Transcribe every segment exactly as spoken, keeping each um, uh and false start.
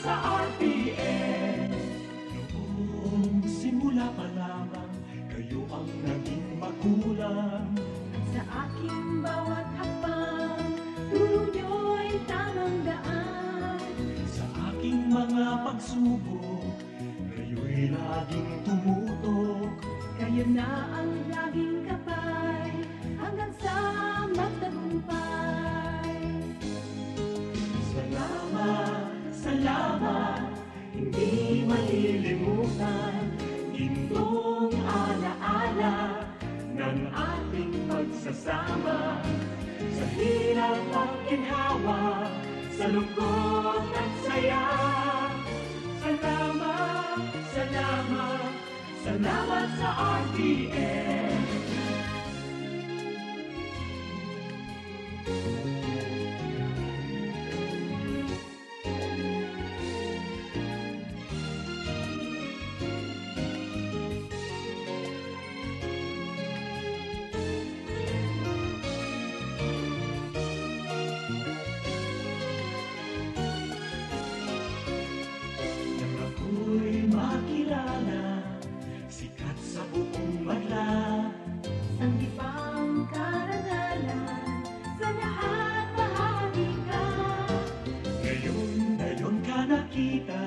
Sa R T N. Noong simula pa lamang, kayo ang naging magulang. Sa aking bawat hakbang, turo niyo'y tamang daan. Sa aking mga pagsubok, kayo'y laging tumutok. Kayo na ang laging kapay, hanggang sa magtagumpay. Salamat, salamat, hindi malilimutan. Gintong alaala ng ating pagsasama. Sa hirap at ginhawa, sa lungkot at saya. Salamat, salamat, salamat sa R T N. Nang ako'y makilala, sikat sa buong madla. Sanggipang karangalan, sa lahat bahagi ka. Ngayon, ngayon ka nakita,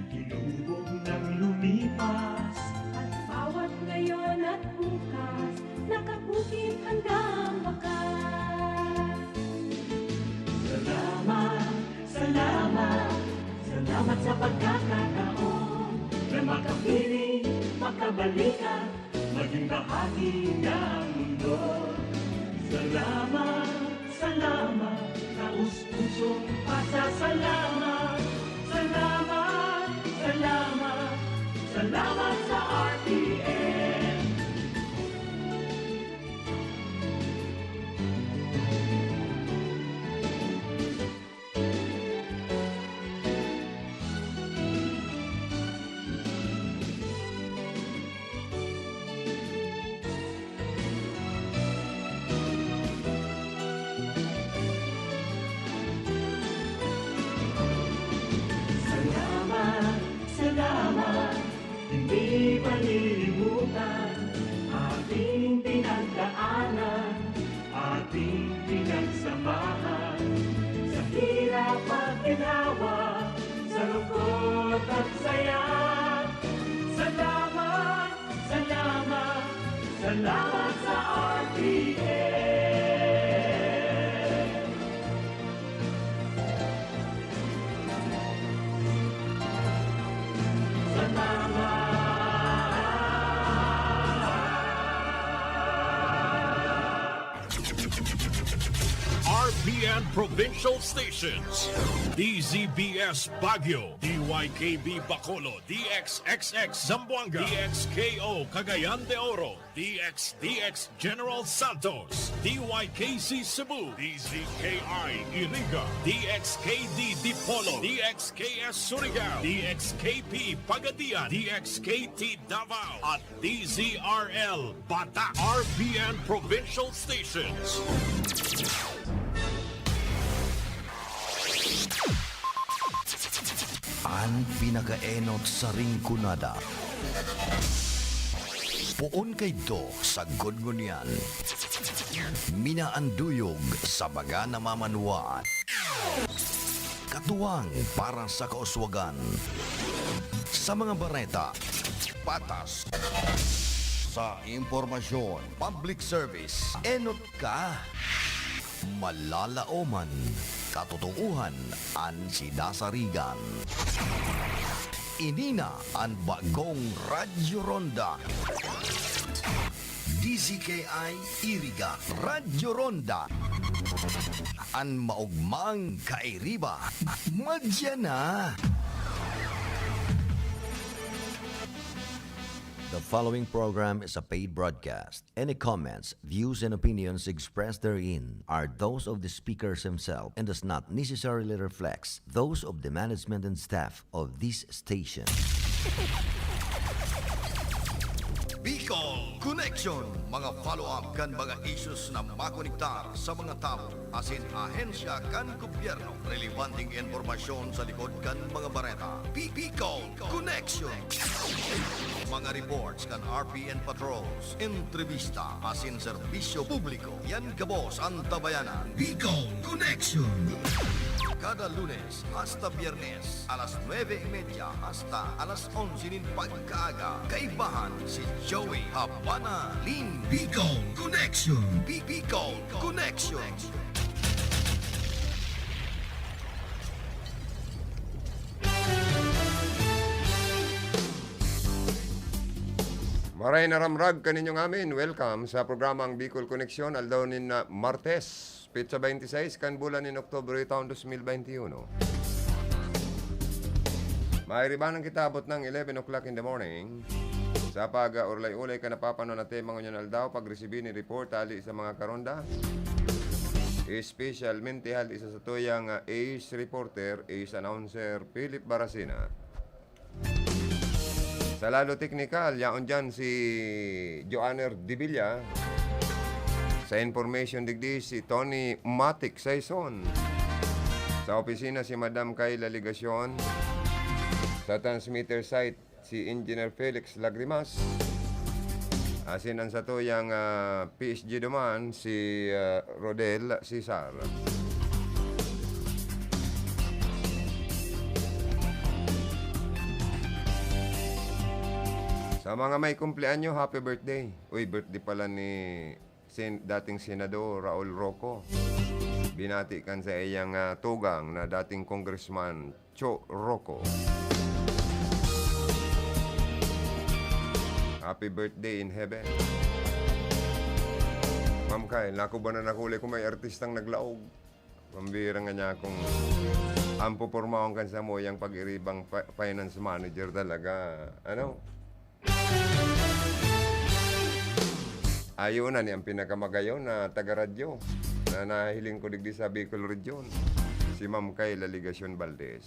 tinubog ng lumipas. At bawat ngayon at bukas, nakabukit hanggang wakas. Salamat, salamat, salamat sa pagkakataon na makapiling, makabalikan, maging bahagi ng mundo. Salamat, salamat, taos-pusong pasasalamat. Salamat, salamat, salamat sa R T N. Salamat, salamat, hindi malilimutan ating pinagdaanan, ating pinagsamahan. Sa hirap at ginhawa, sa lungkot at saya. Salamat, salamat, salamat sa R T N. Salamat. R P N Provincial Stations, D Z B S Baguio, D Y K B Bacolod, D X X X Zamboanga, D X K O Cagayan de Oro, D X D X General Santos, D Y K C Cebu, D Z K I Iriga, D X K D Dipolog, D X K S Surigao, D X K P Pagadian, D X K T Davao, at D Z R L Bata, R P N Provincial Stations. An pinakaenot sa Rinconada. Poon kaidto sagkod ngunyan. Minaanduyog sa mga namamanwaan. Katuwang para sa kauswagan. Sa mga bareta, patas. Sa impormasyon, public service, enot ka. Malalaoman, katotoohan an sinasarigan. Ini na an bagong Radyo Ronda. D Z K I Iriga, Radyo Ronda. An maogmang kairiba, madya na. The following program is a paid broadcast. Any comments, views, and opinions expressed therein are those of the speakers himself and does not necessarily reflect those of the management and staff of this station. Bicol Connection, mga follow-up kan mga issues na makonektar sa mga tawo asin ahensya kan gobyerno, relebanteng impormasyon sa likod kan mga bareta. Bi- Bicol Connection, mga reports kan R P N patrols, entrevista asin serbisyo publiko. Yan gabos an tabayanan. Bicol Connection. Kada Lunes hasta Biyernes, alas nuebe y media hasta alas onse nin pagkaaga. Kaibahan si Joey Habana Lin. Bicol Connection. Bi- Bicol Connection. Maray na ramrag kaninyong amin. Welcome sa programang Bicol Connection, aldaw nin, ah, Martes, petsa twenty-six kan bulan nin Oktubre, taon dos mil veintiuno. Mairibanan kita abot ng eleven o'clock in the morning. Sa pag-urlay-ulay kan napapanon na tema ngunyan aldaw, pagresibi nin report hali sa mga karonda, espesyalmente hali sa satuyang, ah, ace reporter, ace announcer, Philip Baracena. Sa lado teknikal, yaon dyan si Joanner Divilla. Sa information digdi, si Tony Matic Saison. Sa opisina, si Madam Kayla Legacion. Sa transmitter site, si Engineer Felix Lagrimas. Asin ang satuyang, ah, P S G duman, si, ah, Rodel Cesar. Sa mga may kumpleanyo, happy birthday. Uy, birthday pala ni sen-, dating Senador Raul Roco. Binati kan sa iyang, ah, tugang na dating Congressman Cho Roco. Happy birthday in heaven. Ma'am Kyle, nakubanan ako ulit kung may artistang naglaog. Pambira nga niya kung ang pupormahon kan samuyang pag-iribang fi-, finance manager talaga. Ano? Ayun na ni ang pinakamagayon na taga-radyo na nahiling ko digdi sa Bicol Region, si Ma'am Kayla Legacion Valdez.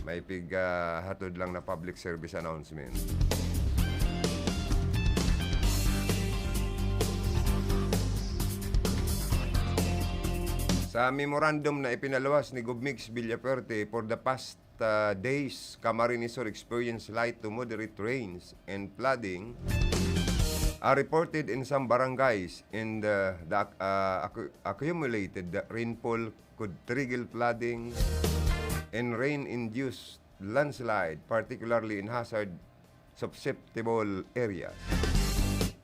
May pig, ah, hatod lang na public service announcement. Sa memorandum na ipinaluwas ni Gov Migs Villafuerte, for the past, uh, days, Camarines Sur experienced light to moderate rains and flooding are reported in some barangays in the, the, uh, accu-, accumulated rainfall could trigger flooding and rain-induced landslide, particularly in hazard susceptible areas.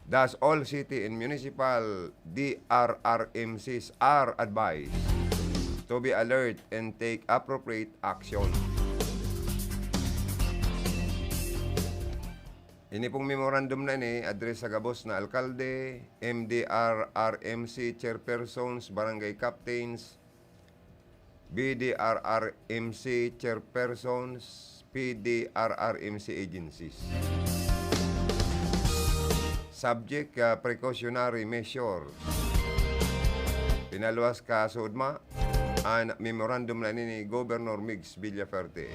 Thus, all city and municipal D R R M Cs are advised to be alert and take appropriate action. Ini pong memorandum na ini, address sa gabos na alkalde, M D R R M C chairpersons, barangay captains, B D R R M C chairpersons, P D R R M C agencies. Subject, ah, precautionary measures. Pinaluwas ka sa ugma, an memorandum na ini ni Governor Migs Villafuerte.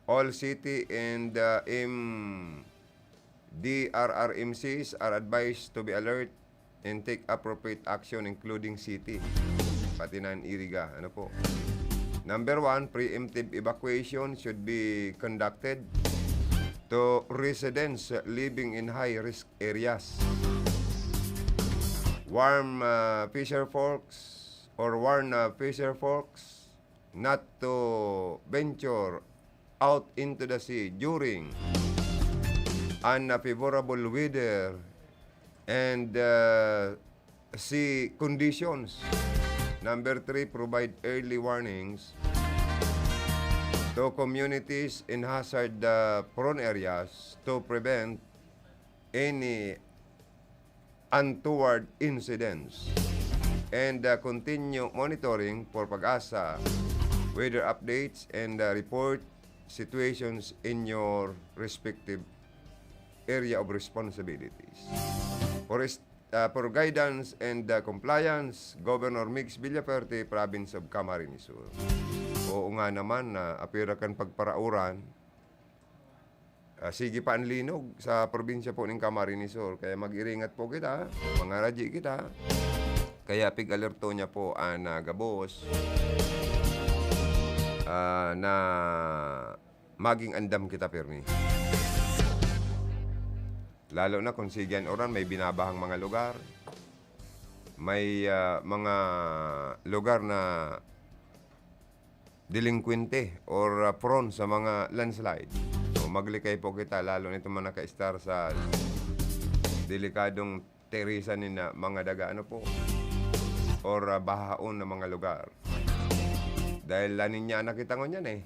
All city and, uh, M D R R M Cs are advised to be alert and take appropriate action, including city. Pati na ang Iriga, ano po. Number one, preemptive evacuation should be conducted to residents living in high-risk areas. Warn, uh, fisher folks or warn, uh, fisher folks not to venture out into the sea during unfavorable weather and, uh, sea conditions. Number three, provide early warnings to communities in hazard, uh, prone areas to prevent any untoward incidents, and, uh, continue monitoring for PAGASA weather updates and, uh, report situations in your respective area of responsibilities. For is-, uh, for guidance and, uh, compliance, Governor Migs Villafuerte, Province of Camarines Sur. Oo nga naman, na apira kan pagparauran, ah, sige pa an linog sa probinsya po nin Camarines Sur. Kaya mag-iringat po kita, mangaradyi kita. Kaya pig-alerto niya po an, ah, gabos, ah, na maging andam kita pirmi. Lalo na kung sige an uran, may binabahang mga lugar. May, ah, mga lugar na delinkwente or, ah, prone sa mga landslide. So, maglikay po kita, lalo nitong mga naka-star sa delikadong teresa nin, ah, mga daga, ano po, or, ah, bahaon na mga lugar. Dahil La Niña na kita ngunyan, eh.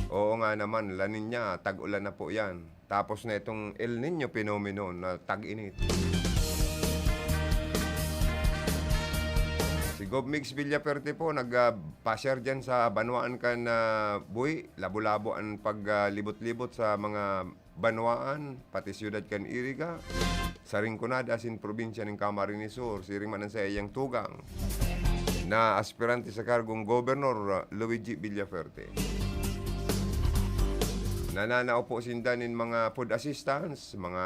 Oo nga naman, La Niña, tag-ulan na po yan. Tapos na itong El Niño phenomenon na tag-init. Si Gov Migs Villafuerte po, nag, ah, pasyar dyan sa banwaan kan, ah, buhi. Labo-labo an pag, ah, libot-libot sa mga banwaan, pati siyudad kan Iriga, sa Rinconada asin probinsya nin Camarines Sur, siring man an saiyang tugang na aspirante sa kargong gobernador, Luigi Villafuerte. Nananao po sinda nin mga food assistance, mga,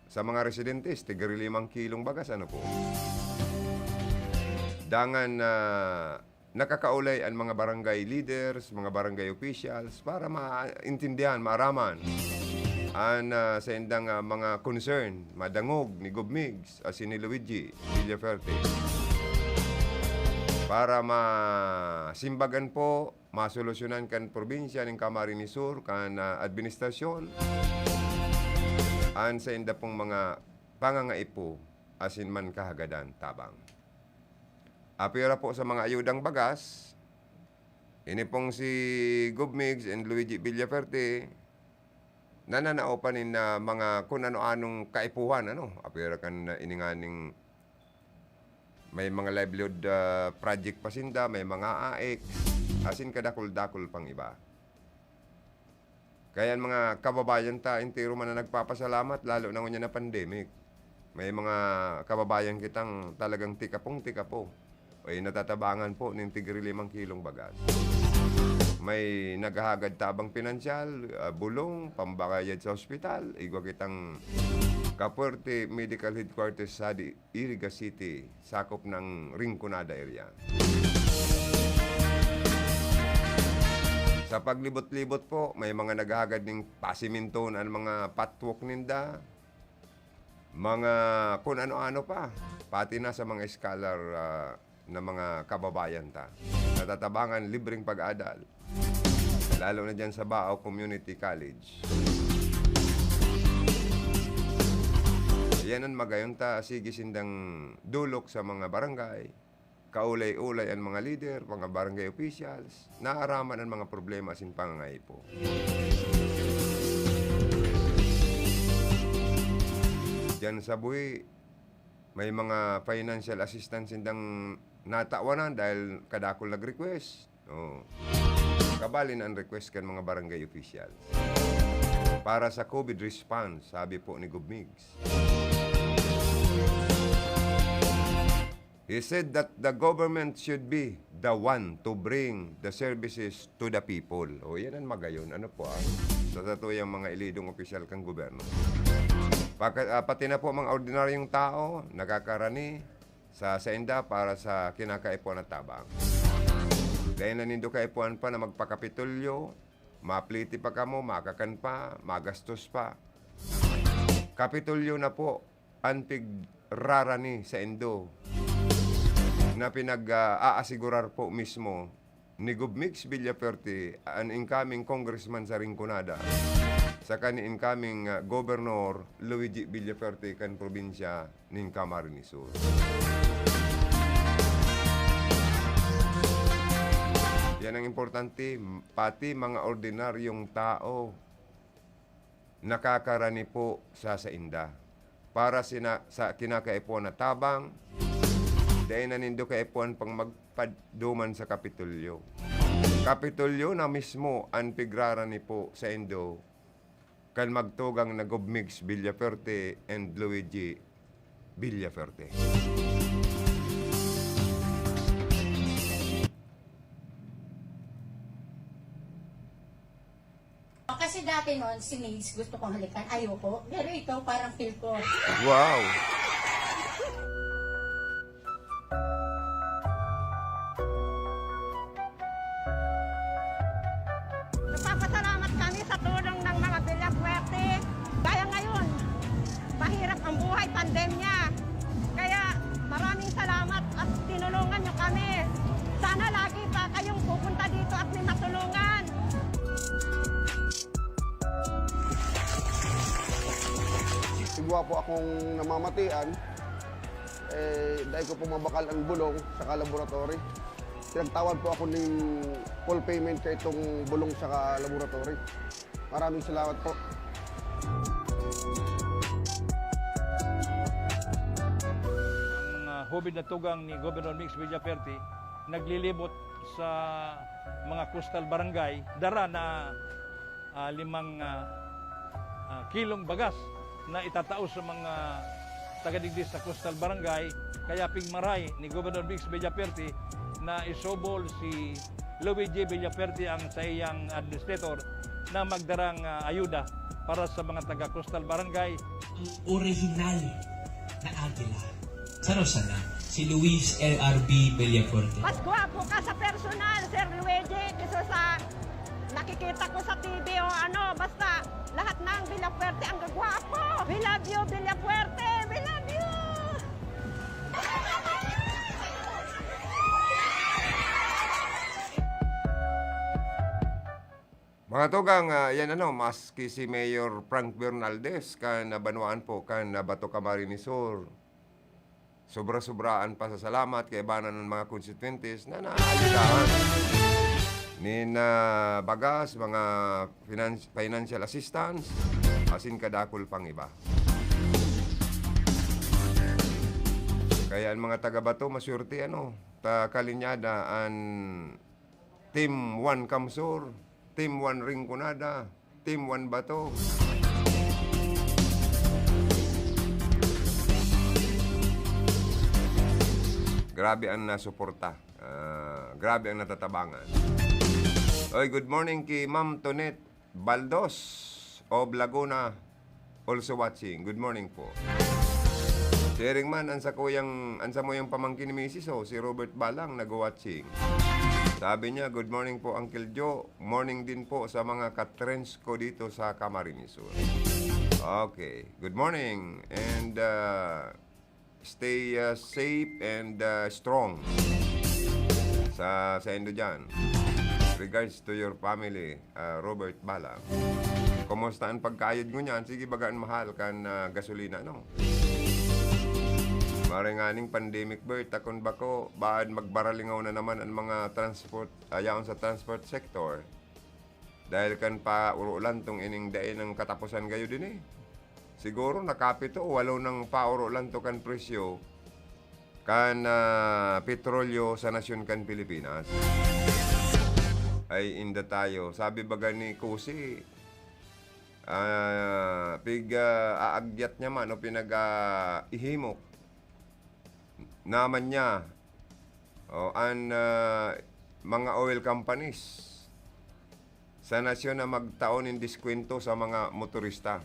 sa mga residentes, tigri limang kilong bagas, ano po. Dangan, ah, nakakaulay an mga barangay leaders, mga barangay officials, para maintindihan, maaraman an, ah, saindang, ah, mga concern, madangog ni Gov Migs asin ni Luigi Villafuerte. Para masimbagan po, masolusyonan kan probinsya nin Camarines Sur, kan, ah, administrasyon, an sainda pong mga pangangaipo asin man kahagadan tabang. Apira po sa mga ayudang bagas, ini pong si Gov Migs and Luigi Villafuerte, nananao pa nin, ah, mga kun ano-anong kaipuhan, ano, apira kan, ah, ini nganing may mga livelihood, ah, project pa sinda, may mga AICS, asin kadakul-dakul pang iba. Kaya an mga kababayan ta, entero man na nagpapasalamat, lalo na ngunyan na pandemic. May mga kababayan kitang talagang tikapong-tikapo. Ay, natatabangan po nin tigri limang kilong bagas. May naghahagad tabang pinansyal, ah, bulong, pambayad sa ospital, igwa kitang Cafuerte Medical Headquarters sa di-, Iriga City, sakop ng Rinconada area. Sa paglibot-libot po, may mga naghahagad ning pasiminton an mga patwalk ninda, mga kun ano-ano pa, pati na sa mga scholar, ah, na mga kababayan ta. Natatabangan libreng pag-adal, lalo na diyan sa Baao Community College. Yan an magayon ta, sige sindang dulok sa mga barangay, kaulay-ulay an mga lider, mga barangay officials, naaraman an mga problema asin pangangaipo. Diyan sa buhi, may mga financial assistance sindang natawanan dahil kadakul nag-request. Oh. Kabali na an request kan mga barangay officials. Para sa COVID response, sabi po ni Gov Migs. He said that the government should be the one to bring the services to the people. O, yan an magayon. Ano po, ah? Sa satuyang mga elidong opisyal kan gobyerno. Paka-, ah, pati na po mga ordinaryong tao, nakakarani sa sainda para sa kinakaipuhan na tabang. Dai na nindo kaipuhan pa na magpakapitulyo, mapliti pa kamo, makakan pa, magastos pa. Kapitulyo na po an pigrarani saindo na pinag, ah, aasigurar po mismo ni Gov Migs Villafuerte, an incoming congressman sa Rinconada, saka ni incoming, ah, Gobernador Luigi Villafuerte kan probinsya nin Camarines Sur. Yan ang importante, pati mga ordinaryong tao nakakarani po sa sainda. Para sina-, sa kinakaipuhan na tabang, dai na nindo kaipuhan pang magpaduman sa Kapitolyo. Kapitolyo na mismo an pigrarani po saindo kan magtugang na Gov Migs Villafuerte and Luigi Villafuerte. Dati noon, si Maze gusto kong halikan. Ayoko. Pero ito, parang feel ko. Wow! Nagpapasalamat kami sa tulong ng mga Villafuerte. Kaya ngayon, mahirap ang buhay, pandemya. Kaya maraming salamat at tinulungan nyo kami. Sana lagi pa kayong pupunta dito at may matulungan. Igwa po akong namamatian, eh, dai ko po mabakal ang bulong sa laboratory. Pinagtawad po ako ng full payment sa itong bulong sa laboratory. Maraming salamat po. Ang mga hubid na tugang ni Governor Mix Villafuerte naglilibot sa mga coastal barangay, dara na ah, limang ah, ah, kilong bagas na itatao sa mga taga digdi sa coastal barangay. Kaya pigmaray ni Governor Mix Villafuerte na isobol si Luigi Villafuerte ang sa iyang administrator na magdarang ah, ayuda para sa mga taga coastal barangay. Orihinal na agila. Saro sana, si Luis L R B Villafuerte. Mas gwapo ka sa personal, Sir Luigi, kaysa sa nakikita ko sa T V o ano. Basta lahat ng Villafuerte ang gagwapo. We love you, Villafuerte! We love you! Mga tugang, ah, yan ano, maski si Mayor Frank Bernaldez kan ah, Banwaan po, kan ah, Bato Camarines Sur. Sobra-sobraan pasasalamat kaiba na ng mga konstituyentes na naaligahan nin ah, bagas, mga finance, financial assistance, asin kadakul pang iba. Kaya ang mga taga Bato, maswerte ano, ta kalinyada an Team One Kamsur, Team One Rinconada, Team One Bato. Grabe ang nasuporta. Ah, grabe ang natatabangan. Oy, good morning kay Ma'am Tonet Baldos of Laguna. Also watching. Good morning po. Sharing man, ang sa kuyang, ang sa muyang pamangkin ni Misis, oh, si Robert Balang, nag-watching. Sabi niya, "Good morning po, Uncle Joe. Morning din po sa mga katrends ko dito sa Camarines Sur." Okay. Good morning and uh, stay uh, safe and uh, strong sa sa indo dyan. Regards to your family, ah, Robert Balang. Kumusta ang pagkayod ngunyan? Sige, baga an mahal kan ah, gasolina, no? Maray nganing pandemic, Bert, ta kun bako, baad magbaralingaw na naman ang mga transport, ah, yaon sa transport sector. Dahil kan paurolan tong ining dai nang kataposan gayo din eh. Siguro nakapito o walo nang paurolan to kan presyo kan ah, petrolyo sa nasyon kan Pilipinas. Ay, inda tayo. Sabi baga ni Kusi, ah, pig ah, aagyat niya man o pinag ah, ihimok naman niya o an ah, mga oil companies sa nasyon na magtao nin diskwento sa mga motorista.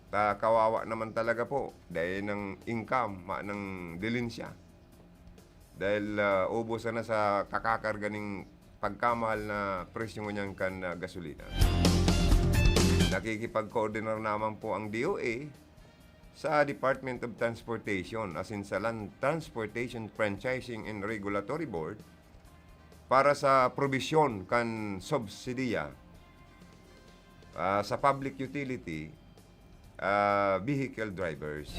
Ta kawawa naman talaga po, dai nang income, manang dilin siya. Dahil ah, ubos na sa kakakarga ning pagkamahal na presyo ngunyan kan ah, gasolina. Nakikipag-coordinar naman po ang D O A sa Department of Transportation, asin sa Land Transportation Franchising and Regulatory Board, para sa probisyon kan subsidiya ah, sa public utility ah, vehicle drivers.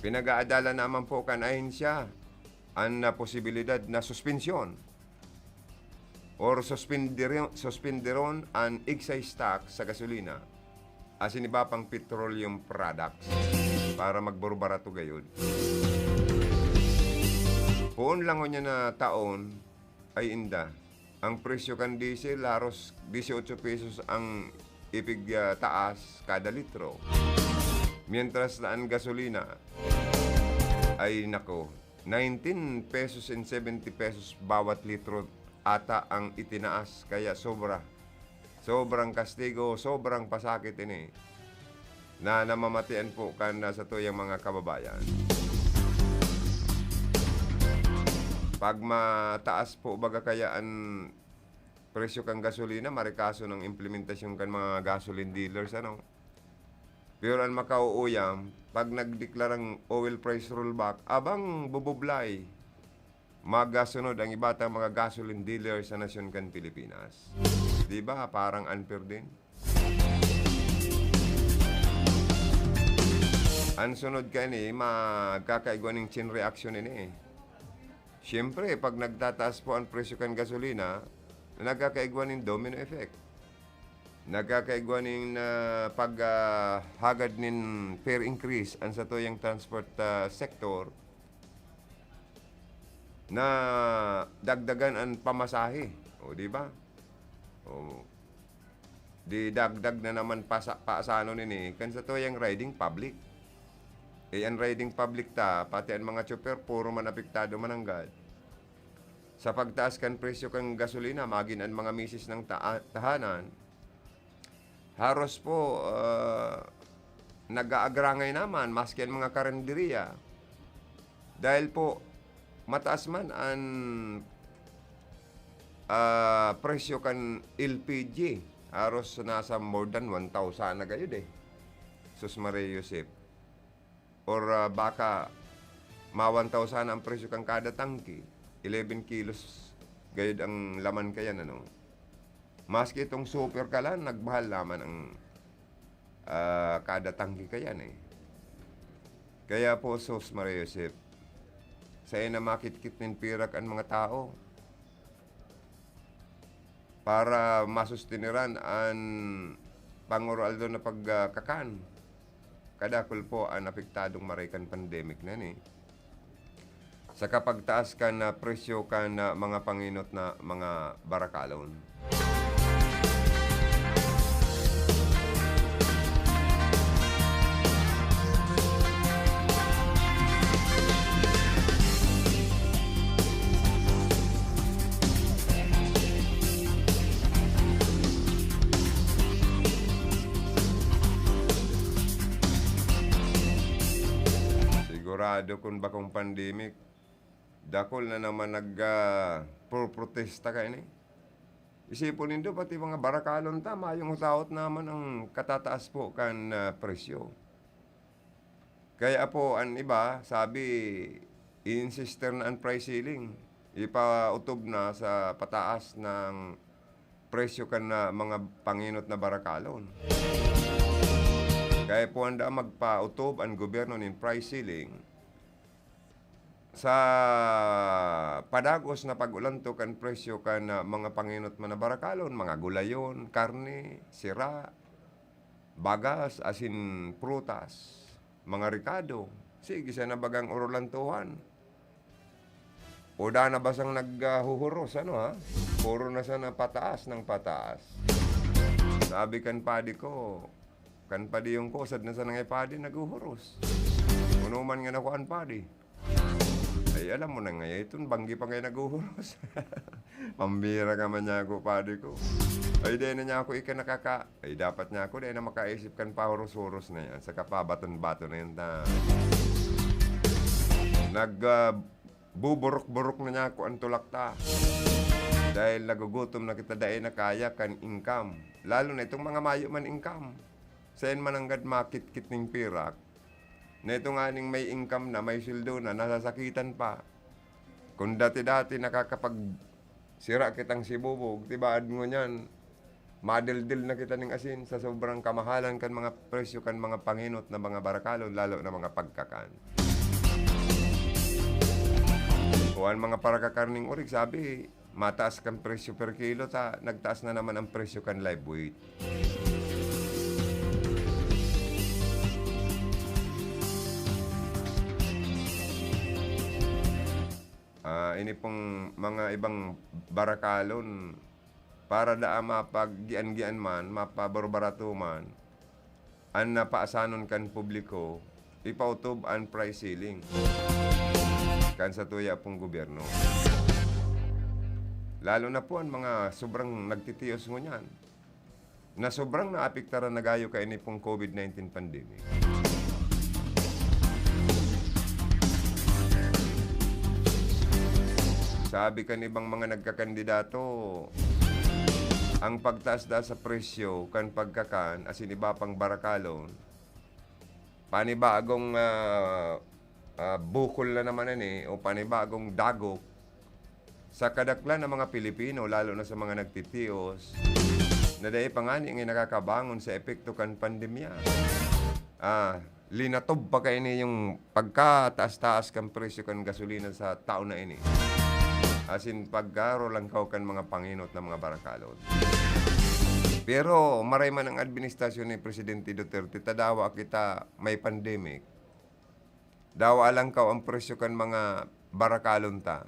Pinag-aadalan naman po kan ahensya an ah, posibilidad na suspensyon or suspendiro- suspenderon an excise tax sa gasolina asin iba pang petroleum products para magburbarato gayod. Poon lang ngunyan na taon ay inda, ang presyo kan diesel haros dieciocho pesos ang ipig ah, taas kada litro. Mientras na ang gasolina ay nako, nineteen pesos and seventy pesos bawat litro ata ang itinaas, kaya sobra Sobrang kastigo, sobrang pasakit ini na namamatian po kan, ah, satuyang mga kababayan. Pag mataas po baga kaya an presyo kan gasolina, marikaso ng implementasyon kan mga gasoline dealers, ano? Pero an makauuyam, pag nagdeklarang oil price rollback, abang bubublay. Magasunod ang iba tang mga gasoline dealer sa nasyon kan Pilipinas. Di ba, parang unfair din? An sunod kaini, magkakaigwa ning chain reaction ini, eh. Siyempre, pag nagtataas po ang presyo kan gasolina, nagkakaigwa ning domino effect. Nagkakaigwa nin, ah, pag, ah, hagad nin fare increase an satuyang transport, ah, sector, na dagdagan an pamasahe. O, di ba? O, di dagdag na naman pasa-, paasanon ini kan satuyang riding public. Eh, an riding public ta, pati an mga tsoper, puro man apektado mananggad. Sa pagtaas kan presyo kan gasolina, magin an mga misis ng ta-, tahanan, haros po, ah, nag-aagrangay naman, maski an mga karenderiya. Dahil po, mataas man an, ah, presyo kan L P G. Haros nasa more than one thousand na gayud, eh. Sus Maria Josep. Or, ah, baka ma-one thousand ang presyo kan kada tangke, eleven kilos gayud ang laman kayan, ano? Maski itong super kalan, nagmahal naman ang, ah, kada tangke kayan, eh. Kaya po, Sus Maria Josep, saen na makitkit nin pirak an mga tao para masusteneran an pangoroaldaw na pagkakan. Kadakul po an apektadong maray kan pandemic na ini, sa kapagtaas kan, ah, presyo kan, ah, mga pangenot na mga barakalon. Sigurado kun bakong pandemic, dakul na naman nag, ah, purprotesta kaini. Isipon nindo, pati mga barakalon ta, mayong hutaot naman an katataas po kan, ah, presyo. Kaya po, an iba, sabi, i-insister na an price ceiling. Ipautob na sa pataas ng presyo kan, ah, mga pangenot na barakalon. Kaya po, handa magpautob an gobyerno nin price ceiling sa padagos na pag-ulantok kan presyo kan, ah, mga pangenot man na barakalon, mga gulayon, karne, sira, bagas, asin prutas, mga rekado. Sige, sana bagang urulantuhan. O dana ba sang naghuhuros, ano, ha? Puro na sana pataas ng pataas. Sabi kan padi ko, kan padiyong ko, sad na sana nga padi naghuhuros. Kuno man nga nakuan padi. Ay, alam mo na nga, iton banggi pa nga naghuhuros. Pambira ka man niya ako, padi ko. Ay, dai na niya ako ikanakaka-, ay, dapat niya ako, dai na makaisip kan pahuros-huros na yan. Sa kapabaton-baton na yan, ta. Nag, ah, buburok-burok na niya ako ang tulak ta. Dahil nagugutom na kita, dai na kaya kan income. Lalo na itong mga mayo man income. Saen man nanggad makitkit ning pirak. Na ito nganing may income na, may sweldo na, nasasakitan pa. Kung dati-dati nakakapagsira kitang sibubog, tibaad ngunyan, madildil na kita ning asin sa sobrang kamahalan kan mga presyo kan mga pangenot na mga barakalon, lalo na mga pagkakan. O an mga parakakarning orig, sabi, mataas kan presyo per kilo, ta nagtaas na naman ang presyo kan live weight. Ah, ini pong mga ibang barakalon, para daa mapaggian-gian man, mapabarobarato man, an napaasanon kan publiko, ipautob an price ceiling kan satuya pong gobyerno. Lalo na po an mga sobrang nagtitios ngunyan. na sobrang naapektaran na gayo kaini pong COVID nineteen pandemic. Sabi kan ibang mga nagkakandidato, ang pagtaas-taas sa presyo kan pagkakan asin iba pang barakalon, panibagong, ah, ah, bukol na naman ini o panibagong dagok sa kadaklan ng mga Pilipino, lalo na sa mga nagtitios, na dai pa ngani nga nakakabangon sa epekto kan pandemya. Ah, linatob pa kaini yung pagkataas-taas kan presyo kan gasolina sa taon na ini. Asin pagkarulangkaw kan mga pangenot na mga barakalon. Pero maray man ang administrasyon ni Presidente Duterte, ta dawa kita may pandemic. Dawa alangkaw ang presyo kan mga barakalon ta.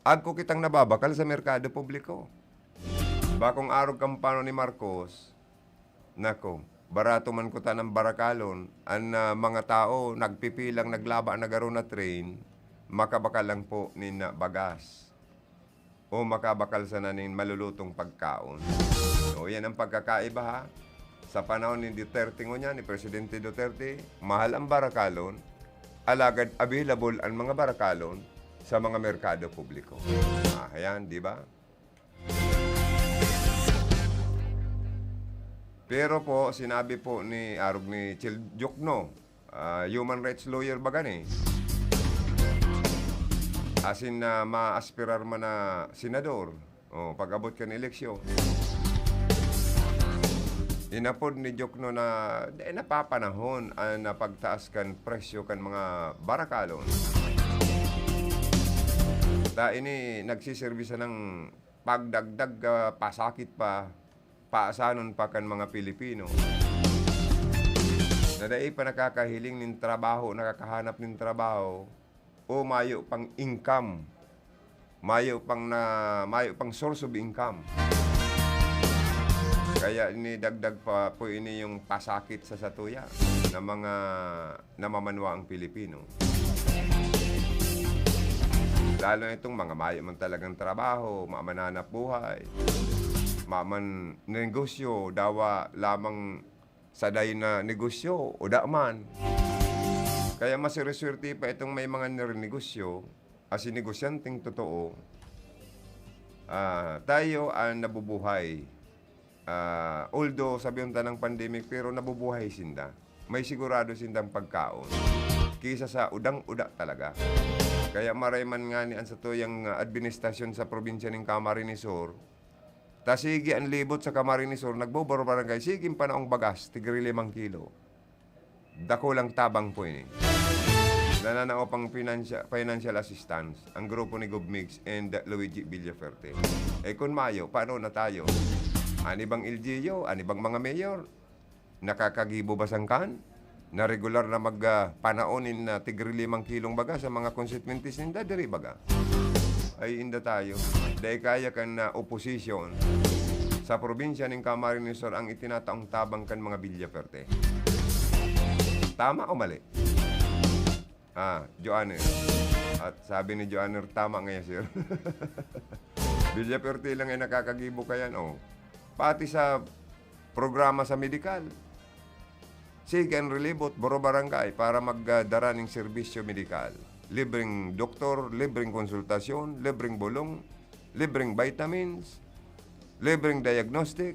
Agko kitang nababakal sa merkado publiko. Bakong arog kan pano ni Marcos, nako, barato man kuta ng barakalon, an, ah, mga tao nagpipilang naglaba na garo na train, makabakal lang po nin, ah, bagas o makabakal sana nin malulutong pagkaon. So, yan ang pagkakaiba, ha. Sa panahon ni Duterte ngunyan, ni Presidente Duterte, mahal ang barakalon, alagad available ang mga barakalon sa mga merkado publiko. Ah, ayan, di ba? Pero po, sinabi po ni arog ni Chel Diokno, ah, human rights lawyer baga ni, asin na maaspirar man na senador, oh, pag-abot kan eleksyon. Inapod ni Diokno na dai napapanahon an, ah, pagtaas kan presyo kan mga barakalon. Ta ini nagsiserbi sanang pagdagdag, ah, pasakit pa, paasanon pa kan mga Pilipino na dai pa nakakahiling nin trabaho, nakakahanap nin trabaho, o mayo pang income, mayo pang na, mayo pang source of income. Kaya ini dagdag pa po ini yung pasakit sa satuya na mga namamanwa ang Pilipino. Lalo na itong mga mayo man talagang trabaho, mamananap buhay, maman negosyo, dawa lamang sa dayon na negosyo o da man. Kaya maswerte pa itong may mga nernegosyo, asin negosyanteng totoo, ah, tayo ang nabubuhay. Ah, although, sabi yung tanang pandemic, pero nabubuhay sinda. May sigurado sindang pagkaon. Kisa sa udang-uda talaga. Kaya maray man ngani an satuyang, ah, administrasyon sa probinsya nin Camarines Sur, ta sige an libot sa Camarines Sur, nagboboro barangay, sige, panaong bagas, tigri limang kilo. Dakulang tabang po ini. Nananao pang financial, financial assistance ang grupo ni Gov Migs and Luigi Villafuerte. Eh, kun mayo, paano na tayo? Ani bang L G U? Ani bang mga mayor? Nakakagibo ba sangkan? Na regular na mag, ah, panaon nin, ah, tigri limang kilong baga sa mga konstituyentes ninda, diri baga? Ay, inda tayo. Dai kaya kan, ah, oposisyon sa probinsya nin Camarines Sur ang itinataong tabang kan mga Villafuerte. Tama o mali? Ah, Joanner. At sabi ni Joanner, "Tama ngaya, sir." Villafuerte lang ay nakakagibo kayan, oh. Pati sa programa sa medikal. Sige an relibot, boro barangay, para magdara ning serbisyo medikal. Libreng doktor, libreng konsultasyon, libreng bulong, libreng vitamins, libreng diagnostic,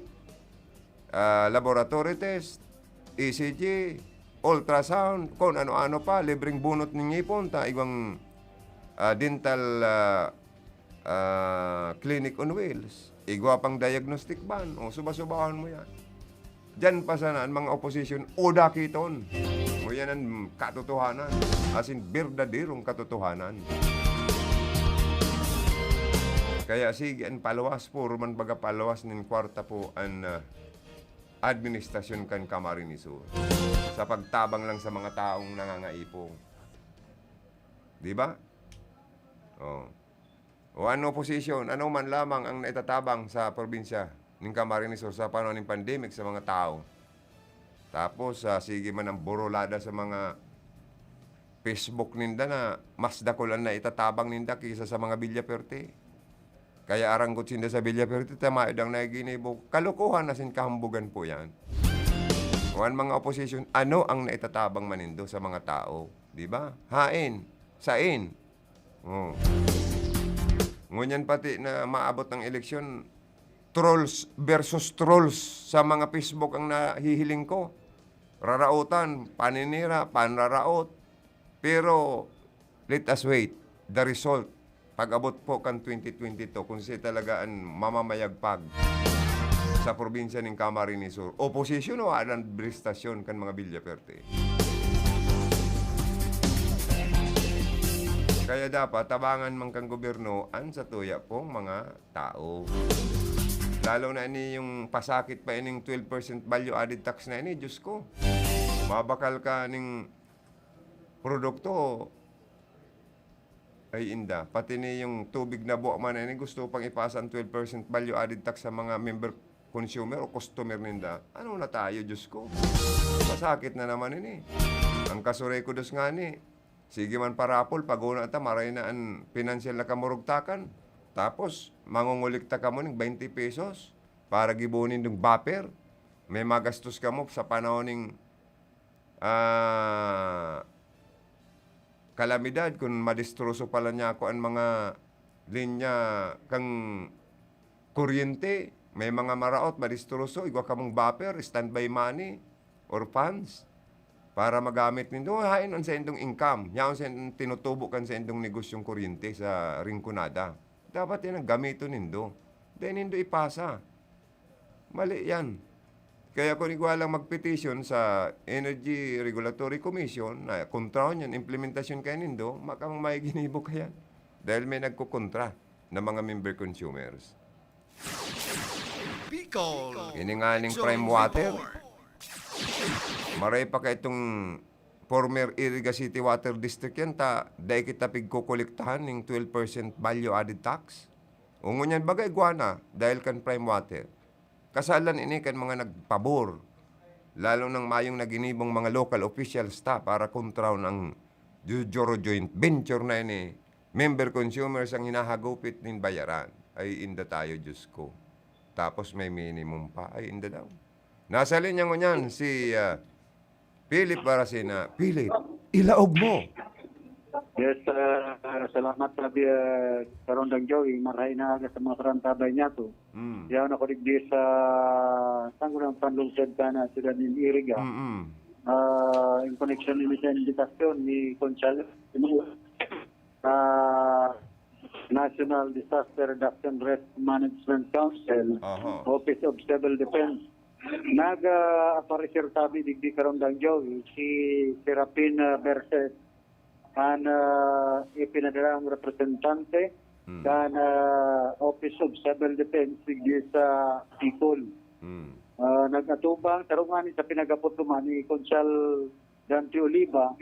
ah, laboratory test, E C G, ultrasound, kun ano-ano pa, libreng bunot nin ngipon, ta igwang, ah, dental, ah, ah, clinic on wheels. Igwa pang diagnostic van. O, suba-subahon mo yan. Diyan pa sana ang mga oposisyon, o dakiton. O, yan ang katotohanan. As in, berdaderong katotohanan. Kaya sige, an paluwas, puro man baga paluwas nin kwarta po an, ah, administrasyon kan Camarines Sur sa pagtabang lang sa mga taong nangangaipo. Di ba? Oh. O ano, oposisyon, ano man lamang ang naitatabang sa probinsya nin Camarines Sur sa panahon nin pandemic sa mga tao. Tapos, ah, sige man ang burolada sa mga Facebook ninda na mas dakul an naitatabang ninda kaysa sa mga Villafuerte. Kaya aranggot sinda sa Villaferte, ta mayo dang naginibo. Kalokohan asin kahambugan po yan. O an mga opposition, ano ang naitatabang man nindo sa mga tao? Di ba? Hain, sain. Oh. Ngunyan pati na maabot ang eleksyon, trolls versus trolls sa mga Facebook ang nahihiling ko. Raraotan, paninira, panraraot. Pero, let us wait the result. Pag-abot po kan twenty twenty-two, kung siya talaga an mamamayagpag sa probinsya nin Camarines Sur, oposisyon o administrasyon kan mga Villaferte. Kaya dapat tabangan man kan gobyerno an satuya pong mga tao. Lalo na ini yung pasakit pa ining twelve percent value added tax na ini, Diyos ko. Mabakal ka ning produkto, ay inda. Pati ni yung tubig na buwa man na ini, gusto pang ipasa ang twelve percent value added tax sa mga member consumer o customer ninda. Ano na tayo, Diyos ko? Masakit na naman ini. Ang kasurekudos nga ni, sige man parapol, pag-una ta, maray na an pinansyal na kamurugtakan. Tapos, mangungulikta kamo ning twenty pesos para gibohon nindong buffer. May magastos kamo sa panahon ning, ah, kalamidad, kun madistroso pala niya ako an mga linya kan kuryente, may mga maraot, madistroso, igwa kamong buffer, standby money, or funds, para magamit nindo. Hain an saindong income, yaon sa tinutubo kan saindong negosyong kuryente sa Rinconada. Dapat yan ang gamiton nindo. Dai nindo ipasa. Mali yan. Kaya kung igwa lang magpetisyon sa Energy Regulatory Commission na kontrahon yan, implementasyon kayo nindo, makamang may ginibo ka yan. Dahil may nagkukontra na mga member consumers. Bicol. Ini nga ning Joy Prime Water. Report. Maray pa ka itong former Iriga City Water District yan, ta dai kita pigkokolektahan ning twelve percent value added tax. O ngunyan bagay, igwa na, dahil kan Prime Water. Kasalan ini kan mga nagpabor, lalo nang mayong naginibong mga local officials ta para kontrahon ang Jujoro joint venture na ini. Member consumers ang hinahagupit nin bayaran. Ay, inda tayo, Diyos ko. Tapos may minimum pa. Ay, inda daw. Nasa linya ngunyan si, ah, Philip Baracena. Philip, ilaog mo. Yes, ah, salamat, Javier, Karondang Joey. Marahay na aga sa mga karantabay niya to. Mm. Yaon ako digdi sa Sangguniang Panlungsod kan, ah, siyudad nin Iriga. Mm-mm. Ah, in connection ni sa imbitasyon ni Konsehal sa National Disaster Reduction Risk Management Council, Aha. Office of Civil Defense. Nag, ah, aparecer tabi digdi, Karondang Joey, si Serafin, ah, Berset, an, ah, ipinadalang representante Hmm. kan, ah, Office of Civil Defense digdi sa Bicol. Hmm. Ah, nag-atubang, saro ngani sa pinag-apod ko man ni Konsehal Dante Oliva,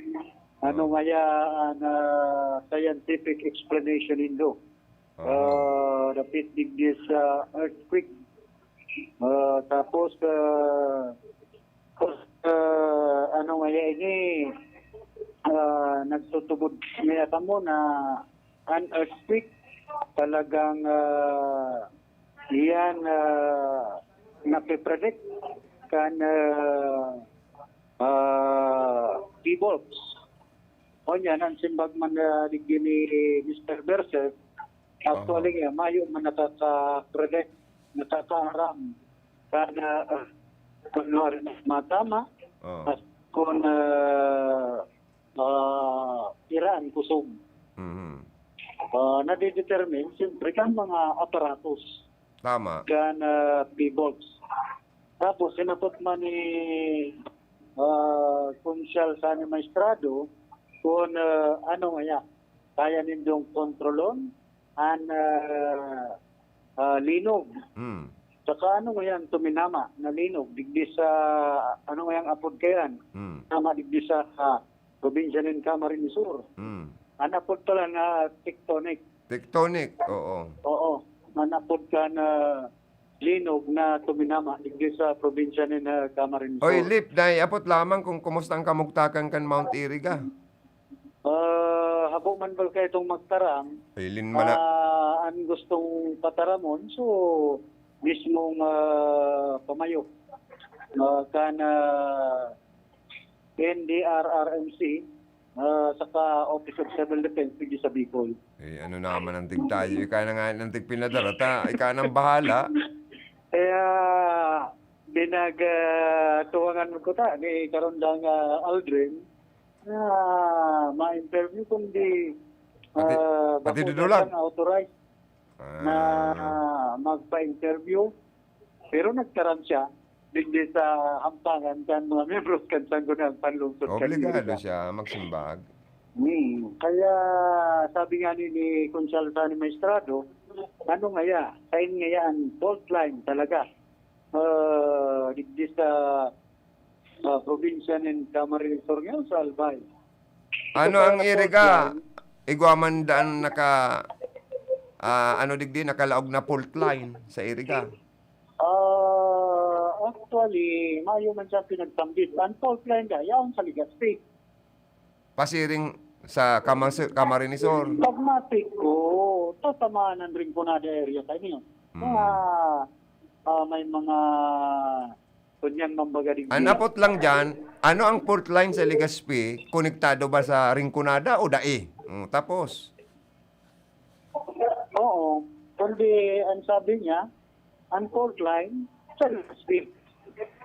ano Ah. ngaya an, ah, scientific explanation nindo? Aha. Ah, dapit digdi sa earthquake. Ah, tapos, ah, tapos, ah, ano ngaya ini, ah, nagtutubod ngaya kamo na an earthquake talagang, ah, iyan, ah, napipredict kan, ah, ah, P-BOLCS. O niyan, ang simbag man na digdi ni Mister Berset, actually, Aha. nga, mayo man nakaka-predict, nakakaaram. Kan, ah, kunwari, matama, Oo. as kun, ah, ah, iraan kusog. Mhm. Ah, nadidetermine, siyempre, kan mga aparatos. Tama. Kan, ah, P-BOLCS. Tapos, hinapot man ni, ah, Konsehal Sonny Maestrado kung, ah, ano ngaya, kaya nindong kontrolon an, ah, ah, linog. Hmm. Saka ano ngaya an tuminama na linog digdi sa, ano ngaya an apod kayan? Hmm. Tama digdi sa, ah, probinsya nin Camarines Sur. Hmm. An apod pala na tectonic. Tectonic, oo. Oo. An apod kan linog na tuminama digdi sa probinsya nin, ah, Camarines Sur. Oy, Lip, naapot lamang kung kumusta ang kamugtakan kan Mount Iriga? Ah, Bako man bal kayo itong magtaram, Ilin man na. Ah, ang gustong pataramon, so, mismong, ah, pamayo, ah, kan, ah, N D R R M C, ah, saka Office of Civil Defense, pwede sa Bicol. Eh, ano naman ang tigtayo? Ika na nga ang tigpinadara ta. Ika nang bahala. Kaya, binag, ah, tuwangan ko ta, ni Karondang, ah, Aldrin, na ma-interview kundi, Pati, ah, pati bako dudulag. Siyang authorized na Ah. magpa-interview. Pero nagtaram siya, digdi sa hamtangan kan mga miyembros kan Sangguniang Panlungsod kan Obligado Iriga. Siya magsimbag. Hmm. Kaya sabi nga ni, ni Konsehal Sonny Maestrado, ano ngaya, sain ngaya ang fault line talaga? Ah, digdi sa, ah, probinsya nin Camarines Sur ngayon, sa Albay. Ito Ano ang pala na Iriga? Fault line. Igwa man daan naka, ah, ano digdi, nakalaog na fault line sa Iriga. Ah, actually, mayo man siya pinagsambit. Ang fault line ka, yaon sa Legazpi. Pasiring sa Kamase-, Camarines Sur. Pag matik ko, tatamaan ang Rinconada area kayo. Hmm. Mga, ah, may mga kunyan mambaga digdi. Ang apot lang dyan, ano ang fault line sa Legazpi? Konektado ba sa Rinconada o dai? Oh, tapos? Oo. Kundi, ang sabi niya, ang fault line sa Legazpi.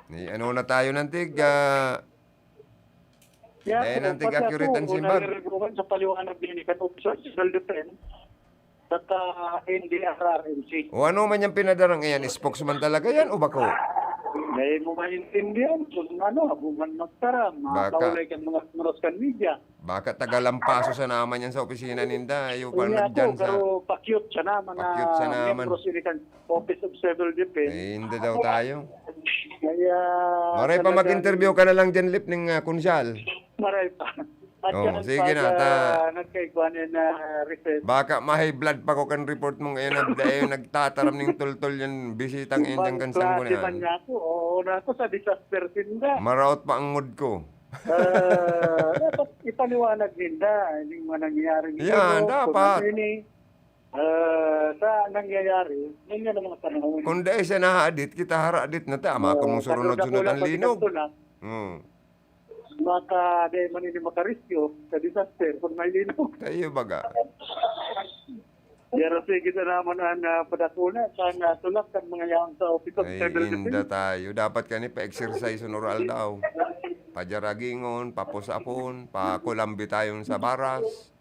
Ni, ano na tayo ng tig, ah, Kaya eh, po, ng tig pati accurate ako, ang simbag. Nariribukan sa paliwanag din ni Katong Social Defense, saka N D R R M C. O ano man yung pinadarang iyan, spokesman talaga yan o bako? May mo maintindihan kung ano, ako man magtaram, mga Baka. Kaulay kan mga sumuros kan media. Baka taga Lampaso sa naman yan sa opisina ninda. Ayaw pa Kaya na dyan po, sa pero pa-cute siya naman Pakyut na siya naman. Miyembro sini kan Office of Civil Defense. Eh, hindi daw tayo. Kaya Maray pa talagang mag-interview ka na lang dyan, Lip, ning, ah, Konsehal. Maray pa. At Oo, yan sige pag, na, ta- ah, nagkaigwa na na reset. Baka ma-high blood pa ko kan report mong iyan, nag-, eh, nagtataram ning tultol yan, bisitang Ibang iyan dyan kan klase Sanggunian. Man niya ako. Oo, na ako sa disaster sinda. Maraot pa ang mood ko. Ah, dapat ipaliwanag ninda, yung mga nangyayaring Yan, linog, dapat. Kung ano yun eh. Ah, sa nangyayari, yun nga ang mga panahon. Kung dai siya nahadit, kita haradit na ta, ama, Oo, kung surunod-sunod ang linog. Hmm. Maka, di man ini makarescue sa disaster kung may linog. Kayo baga. Pero sige na naman ang, ah, padakula, kan, ah, tulak kan mga yaon sa Office of Ay, Civil inda Defense. Tayo. Dapat kani pa-exercise on oral daw. Pajaragingon, papusapon, pakulambi tayon sa baras.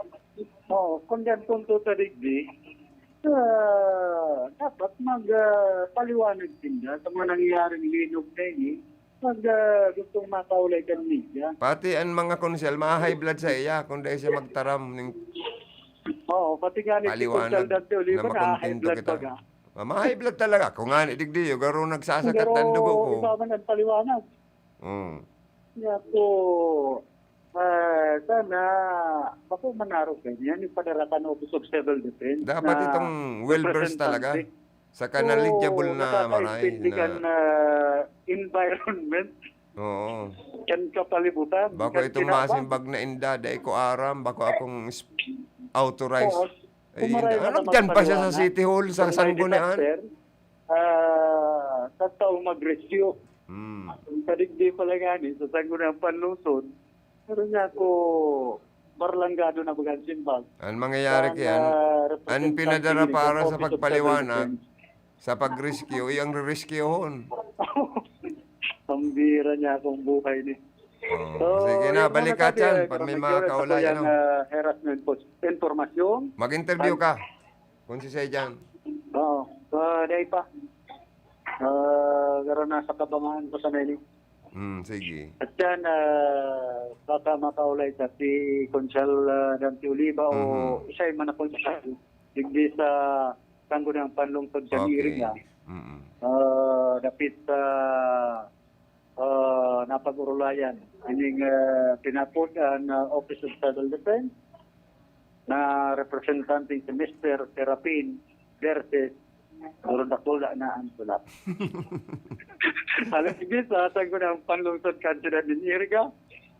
Oo, kung yan punto sa digdi, ah, dapat mag, ah, paliwanag sinda sa mga nangyayaring linog na ini. Pag, ah, gustong makaulay kan media. Pati ang mga konsel, ma-high blood sa iya kung dai siya magtaram ning Oo, pati nga ni si paliwanag Konsel Dante Oliva, na na-high makontento blood kita. Baga. Ma-, ma-high blood talaga. Kung nga ni digdi, yung garo nagsasakat Pero ng dugo ko. Iba man ang paliwanag. Mm. Kaya po, ah, sana, bako manaro kayo. Yan yung padarakan Office of Civil Defense Dapat na itong well-versed talaga. Representante. Sa kanalidyabol Oo, na maray nakakaintindi na kan, ah, environment. Oo. Kan kapalibutan, Bako kan itong kinabang. Masimbag na inda, dai ko aram, bako akong is-, authorized. Oo. Ay, Kung maray inda. Ano, naman dyan pa siya sa paliwanag, City Hall, sa kung may Sanggunian? Disaster, ah, sa taong mag-rescue. Hmm. Sa digdi pala nga ni, sa Sangguniang Panlungsod, Pero niya ako, barlanggado na baga ang simbag. Ang mangyayari Ang, kiyan, ah, ang representante pinadara ni para sa Office of pagpaliwanag, Civil Defense. Sa pag-rescue, iyang re-rescuehon. Pambira niya akong buhay ni. Oh, So, sige na, yan muna balik ka sabi, dyan eh, pag may mga kaulay, ano. Ah, harassment po. Informasyon. Mag-interview Ang ka. Kung si Sir Jan. Oo. Ah, dahil pa. Ah, pero nasa kabangahan ko sa nini. Hmm, sige. At yan, ah, baka makaulay sa si Konsehal, ah, Dante Oliva o Mhm. siya yung manakonsehal. Digdi sa Sangguniang Panlungsod sa Okay. Iriga. Mm-mm. Ah, dapit sa, ah, napag-urulayan. Ining, ah, pinapos ang, ah, Office of Civil Defense na representante si Mister Serafin versus Pero dakula na ang tulak. Alas diyes sa Sangguniang Panlungsod kan Syudad nin Iriga.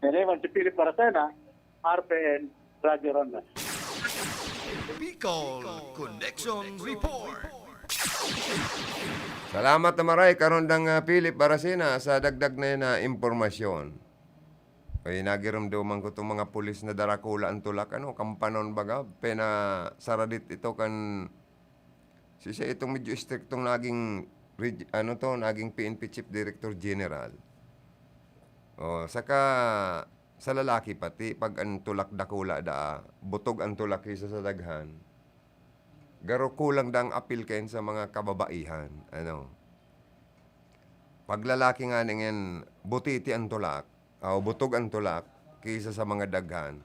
Yan ay man si Philip Baracena, R P N, Radyo Ronda. Bicol Connection Report. Salamat na maray, Karondang, ah, Philip Baracena, sa dagdag na yan na impormasyon. Ay, nagirumduman ko itong mga pulis na darakula ang tulak, ano, kampanon baga, pinasaradit ito kan, sisa itong medyo istriktong naging, reg- ano to, naging P N P Chief Director General. Oh, saka sa lalaki pati, pag ang tulak dakula daa, butog ang tulak kaysa sa daghan. Garo kulang daang apil kayan sa mga kababaihan, ano. Pag lalaki nga ningen, butiti ang tulak, o butog ang tulak, kaysa sa mga daghan.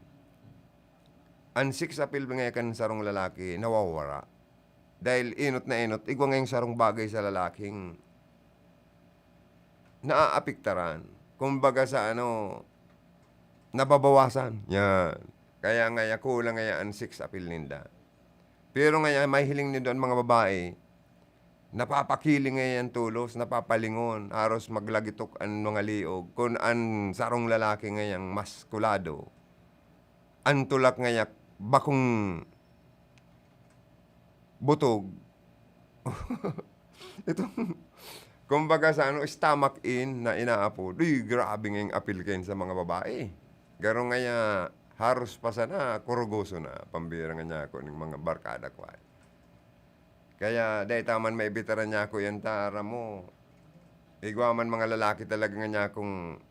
Ang sex appeal nga kan sarong lalaki, nawawara. Dahil inot na inot, igwa ngayong sarong bagay sa lalaking naaapektaran. Kumbaga sa ano, nababawasan. Yan. Kaya ngaya kulang ngaya ang sex appeal ninda. Pero ngaya may hiling nindo ang mga babae, napapakiling ngaya ang tulos, napapalingon, aros maglagitok ang mga liog. Kun ang sarong lalaki ngayang maskulado, ang tulak ngaya bakong butog. Itong, kumbaga sa ano, stomach in na inaapo. Di, grabe ngayong apil kayan sa mga babae. Garo ngaya, haros pa sana, kurugoso na. Pambira nga niya ako ng mga barkada ko ay. Kaya, dahil taman maibitaran niya ako yan, tara mo. Igwa man mga lalaki talaga nga niya kung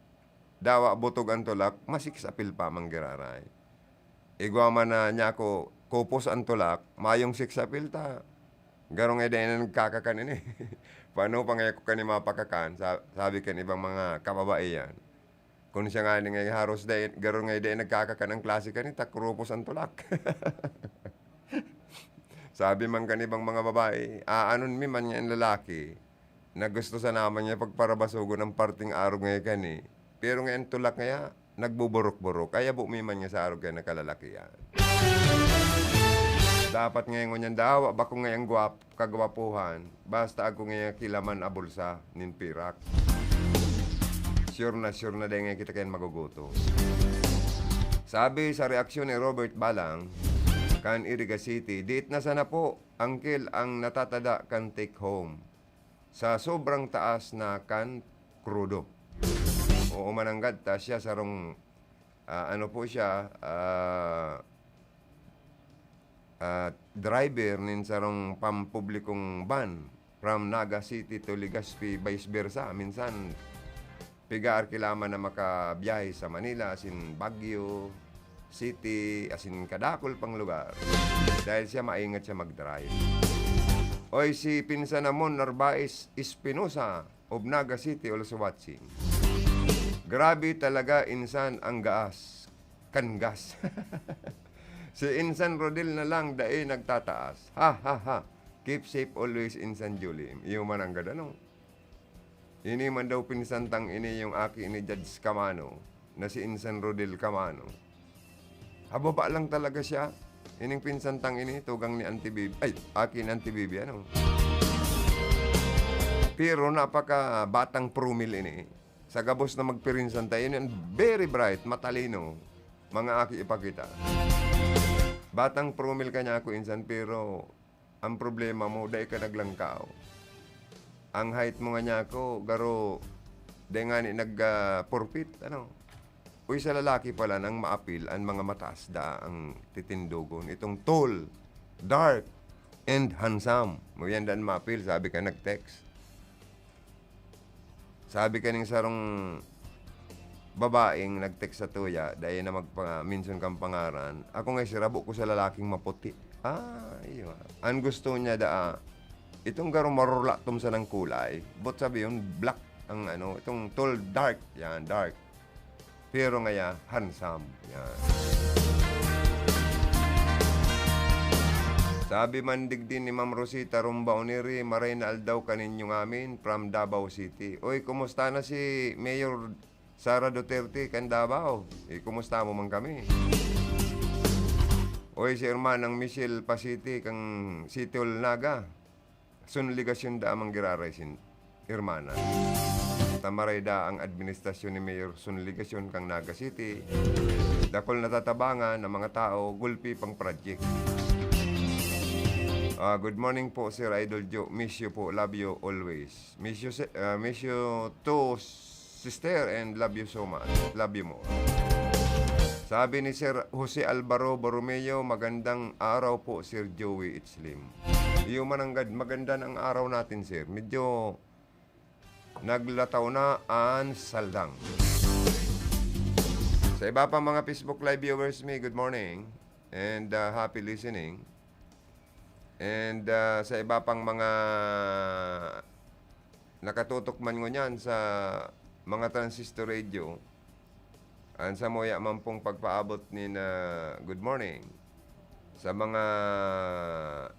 dawa butog ang tulak, masikis apil pa manggiraray. Igwa man na niya ako, kupos ang tulak, mayong sikis apil ta. Garo nga dai na nagkakakan ini. Paano pa nga ako kani mapakakan? Sa, sabi kan ibang mga kababaihan. Kung siya nga nga haros dai, garo nga dai nagkakakan ang klase kani, ta kurupos ang tulak. Sabi man kan ibang mga babae, aanon mi man nga ang lalaki na gusto sana man niya pagparabasogon ang parting arog nga kani. Pero nga ang tulak nga nagbuburok-burok, kaya bumi man niya sa arog kaya nakalalakihan. Dapat nga ngunyan daw, bako nga ang gwap, kagwapuhan, basta ako nga kilaman a bulsa nin pirak. Sure na sure na dahil nga kita kayan magugutom. Sabi sa reaksyon ni Robert Balang, kan Iriga City, diit na sana po, Uncle, ang natatada kan take home sa sobrang taas na kan krudo. Oo, mananggad ta siya sarong, ah, ano po siya, ah, ah, driver nin sarong pampublikong van from Naga City to Legazpi, vice versa. Minsan, pigaar kilaman na makabiyahe sa Manila, asin Baguio City, asin kadakul pang lugar. Dahil siya maingat siya mag-drive. Oy, si pinsan namon, Narvaez Espinosa of Naga City, also watching. Grabe talaga insan ang gaas. Kan gas. Si Insan Rodel na lang dai nagtataas. Ha, ha, ha. Keep safe always, Insan Julie. Iyo man ang gadano. Ini man daw pinsan tang ini yung aki ni Judge Kamano, na si Insan Rodel Kamano. Hababa lang talaga siya. Ining pinsan tang ini, tugang ni Auntie Bibi. Ay, aki ni Auntie Bibi, ano? Pero napaka batang prumil ini. Sa gabos na magpirinsan tayo, ini ang very bright, matalino. Mga aki ipakita. Batang prumil ka niya ako insan, pero ang problema mo, dai ka naglangkaw. Ang height mo nga niya ako, garo, dai nga ni nag, ah, forfeit, ano? Uy, sa lalaki pala nang maapil ang mga mataas da ang titindogon. Itong tall, dark, and handsome. Mo yan dan maapil, sabi ka nag-text. Sabi kaning sarong babaeng nag-text sa tuya, dai na magpa-mention kang pangaran, "Ako nga sirabo ko sa lalaking maputi." Ah, iyo. Ang gusto niya daa, itong garo marula tum sa nang kulay. But sabi yun, black ang ano, itong tall, dark. Yan, dark. Pero ngaya, handsome. Yan. Sabi man digdi ni Ma'am Rosita Rumba Oniri, "Maray na aldaw kaninyo ngamin from Davao City." Oy, kumusta na si Mayor Sara Duterte kan Davao? Eh, kumusta mo man kami? Oy, si Hermanang Michelle Pasiti kang City Hall Naga. Sun ligasyon da amang giraray sin Hermana. Ta maray daa an administrasyon ni Mayor Sonny Legacion kan Naga City, dakul natatabangan an mga tao, gulpi pang project. Ah, good morning po, Sir Idol Joe. Miss you po. Love you always. Miss you, si-, ah, miss you too, sister, and love you so much. Love you more. Sabi ni Sir Jose Alvaro Borromeo, "Magandang araw po, Sir Joey, it's Lim." Iyo man ang gad-, maganda na ang araw natin, sir. Medyo naglataw na an saldang. Sa iba pang mga Facebook Live viewers mi, good morning and, ah, happy listening. And, ah, sa iba pang mga nakatutok man ngunyan sa mga transistor radio, an samuya man pong pagpaabot nin, ah, good morning sa mga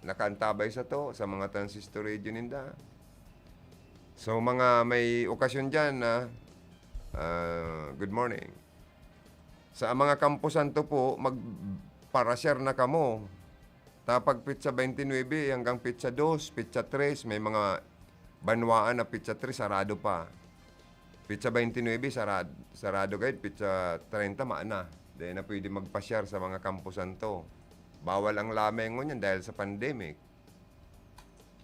nakaantabay sato, sa mga transistor radio ninda. So, mga may okasyon diyan, ah, ah, good morning. Sa mga Campo Santo po, magparasyar na kamo. Ta pag petsa twenty-nine hanggang petsa dos, petsa tres, may mga banwaan na petsa tres, sarado pa. Petsa twenty-nine, sarad-, sarado gayod, petsa treinta, maana. Dai na pwede magpasyar sa mga Campo Santo. Bawal ang lamay ngunyan dahil sa pandemic.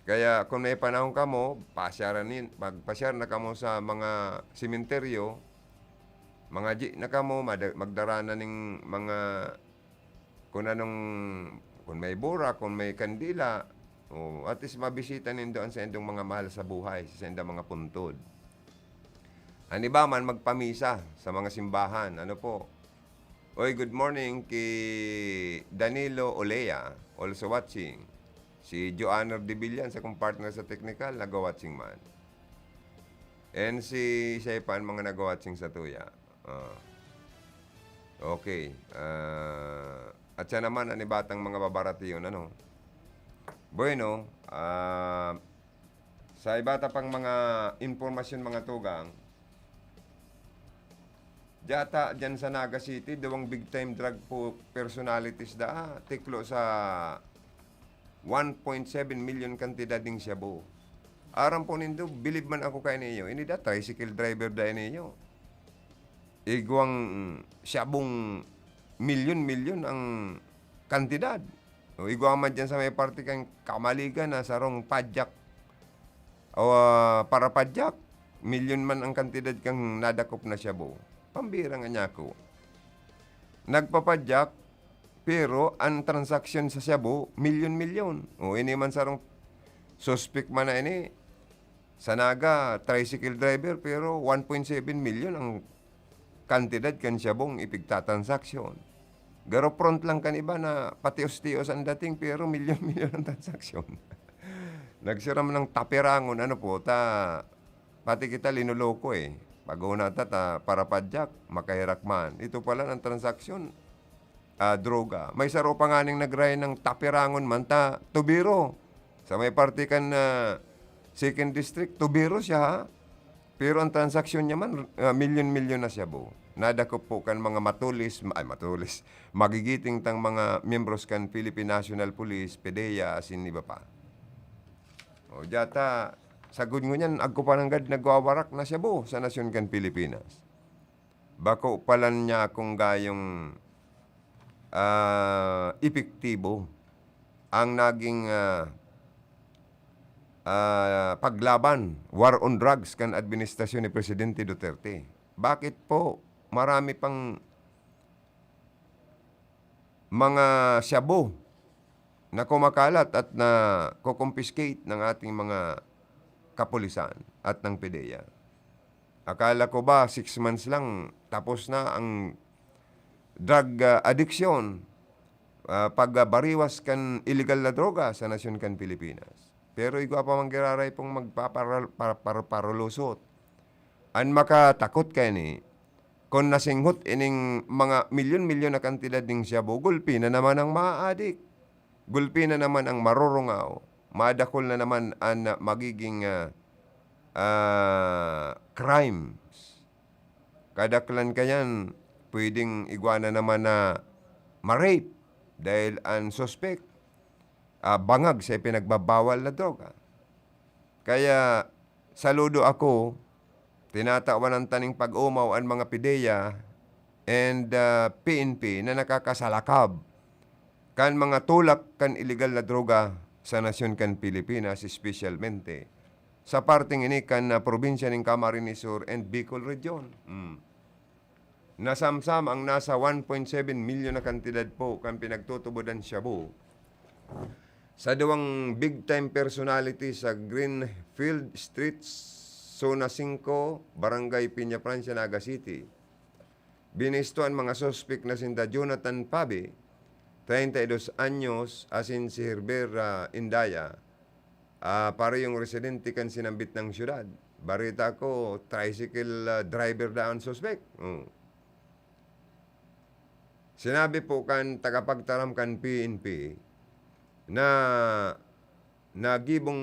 Kaya kung may panahon kamo, pasyaran nin-, magpasyar na kamo sa mga sementeryo, mangadyi na kamo, mada-, magdara na ning mga, kung anong, kung may bura, kung may kandila, o at least mabisita nindo an saindong mga mahal sa buhay, sa saindang mga puntod. An iba man, magpamisa sa mga simbahan. Ano po? Oy, good morning ki Danilo Olea, also watching. Si Joanna Dibillan, sa kong partner sa technical, nagwa-watching man. And si siya pa an mga nagwa-watching sa tuya. Ah. Okay. Ah, at siya naman, an iba tang mga babaratiyon, ano? Bueno, ah, sa iba ta pang mga impormasyon, mga tugang, diyata, diyan sa Naga City, duwang big time drug po personalities da, tiklo sa one point seven million kantidad ning shabu. Aram po nindo, bilib man ako kaiyan iyo. Ini da, tricycle driver da ini iyo. Igwang, mm, shabong milyon-milyon ang kantidad. O, igwa man diyan sa may parte kan Kamaligan na sarong padyak o, ah, parapadyak, milyon man ang kantidad kan nadakop na shabu. Pambira nga niya ako. Nagpapadyak, pero an transaksyon sa shabu, milyon-milyon. O, ini man sarong suspek man na ini, sa Naga, tricycle driver, pero one point seven million ang kantidad kan shabong ipigtatransaksyon. Garo front lang kan iba na patios-tios ang dating, pero milyon-milyon ang transaksyon. Nagsiram ng tapirangon, ano po, ta, pati kita linoloko eh. Pag-una ta, ta, parapadyak, makahirak man. Ito pala ng transaksyon, ah, droga. May saro pa nganing nagray ng tapirangon man ta, tubero. Sa may parte kan, ah, Second District, tubero siya, ha? Pero ang transaksyon niya man, ah, milyon-milyon na shabu. Nadakop po kan mga matulis, ay, matulis, magigiting tang mga miyembros kan Philippine National Police, PDEA, asin iba pa. O, diyata, sagod ngunyan, agko pa nanggad nagwawarak na shabu sa nasyon kan Pilipinas. Bako palan niya kung gayong, ah, epektibo ang naging, ah, ah, paglaban, war on drugs kan administrasyon ni Presidente Duterte. Bakit po marami pang mga shabu na kumakalat at nako-confiscate ng ating mga kapulisan at ng PDEA? Akala ko ba six months lang tapos na ang drug, ah, addiction, ah, pagbariwas kan illegal na droga sa nasyon kan Pilipinas. Pero igwa pa man giraray pong magpapara-, pa-, par-, parulusot. An makatakot kaini, kun nasinghot ining mga milyon-milyon na kantidad ning shabu, gulpi na naman ang maaadik. Gulpi na naman ang marurungaw. Madakul na naman an magiging, ah, ah, crimes. Kadaklan kayan, pwedeng igwa na naman na ma-rape dahil an suspek, ah, bangag sa ipinagbabawal na droga. Kaya, saludo ako tinatawan ta nin pag-omaw an mga PDEA and, ah, P N P na nakakasalakab kan mga tulak kan iligal na droga sa nasyon kan Pilipinas, espesyalmente sa parteng ini kan, ah, probinsya nin Camarines Sur and Bicol Region. Mm. Nasamsam ang nasa one point seven milyon na kantidad po kan pinagtutubodan shabu sa duwang big-time personality sa Greenfield Street, Zona singko, Barangay Peñafrancia, Naga City. Binisto an mga suspek na sinda Jonathan Pabi, treinta y dos anyos, asin si Herber, ah, Indaya, ah, parehong residente kan sinambit na syudad. Bareta ko, tricycle, ah, driver daa an suspek. Oh. Sinabi po kan tagapagtaram kan P N P na nagibong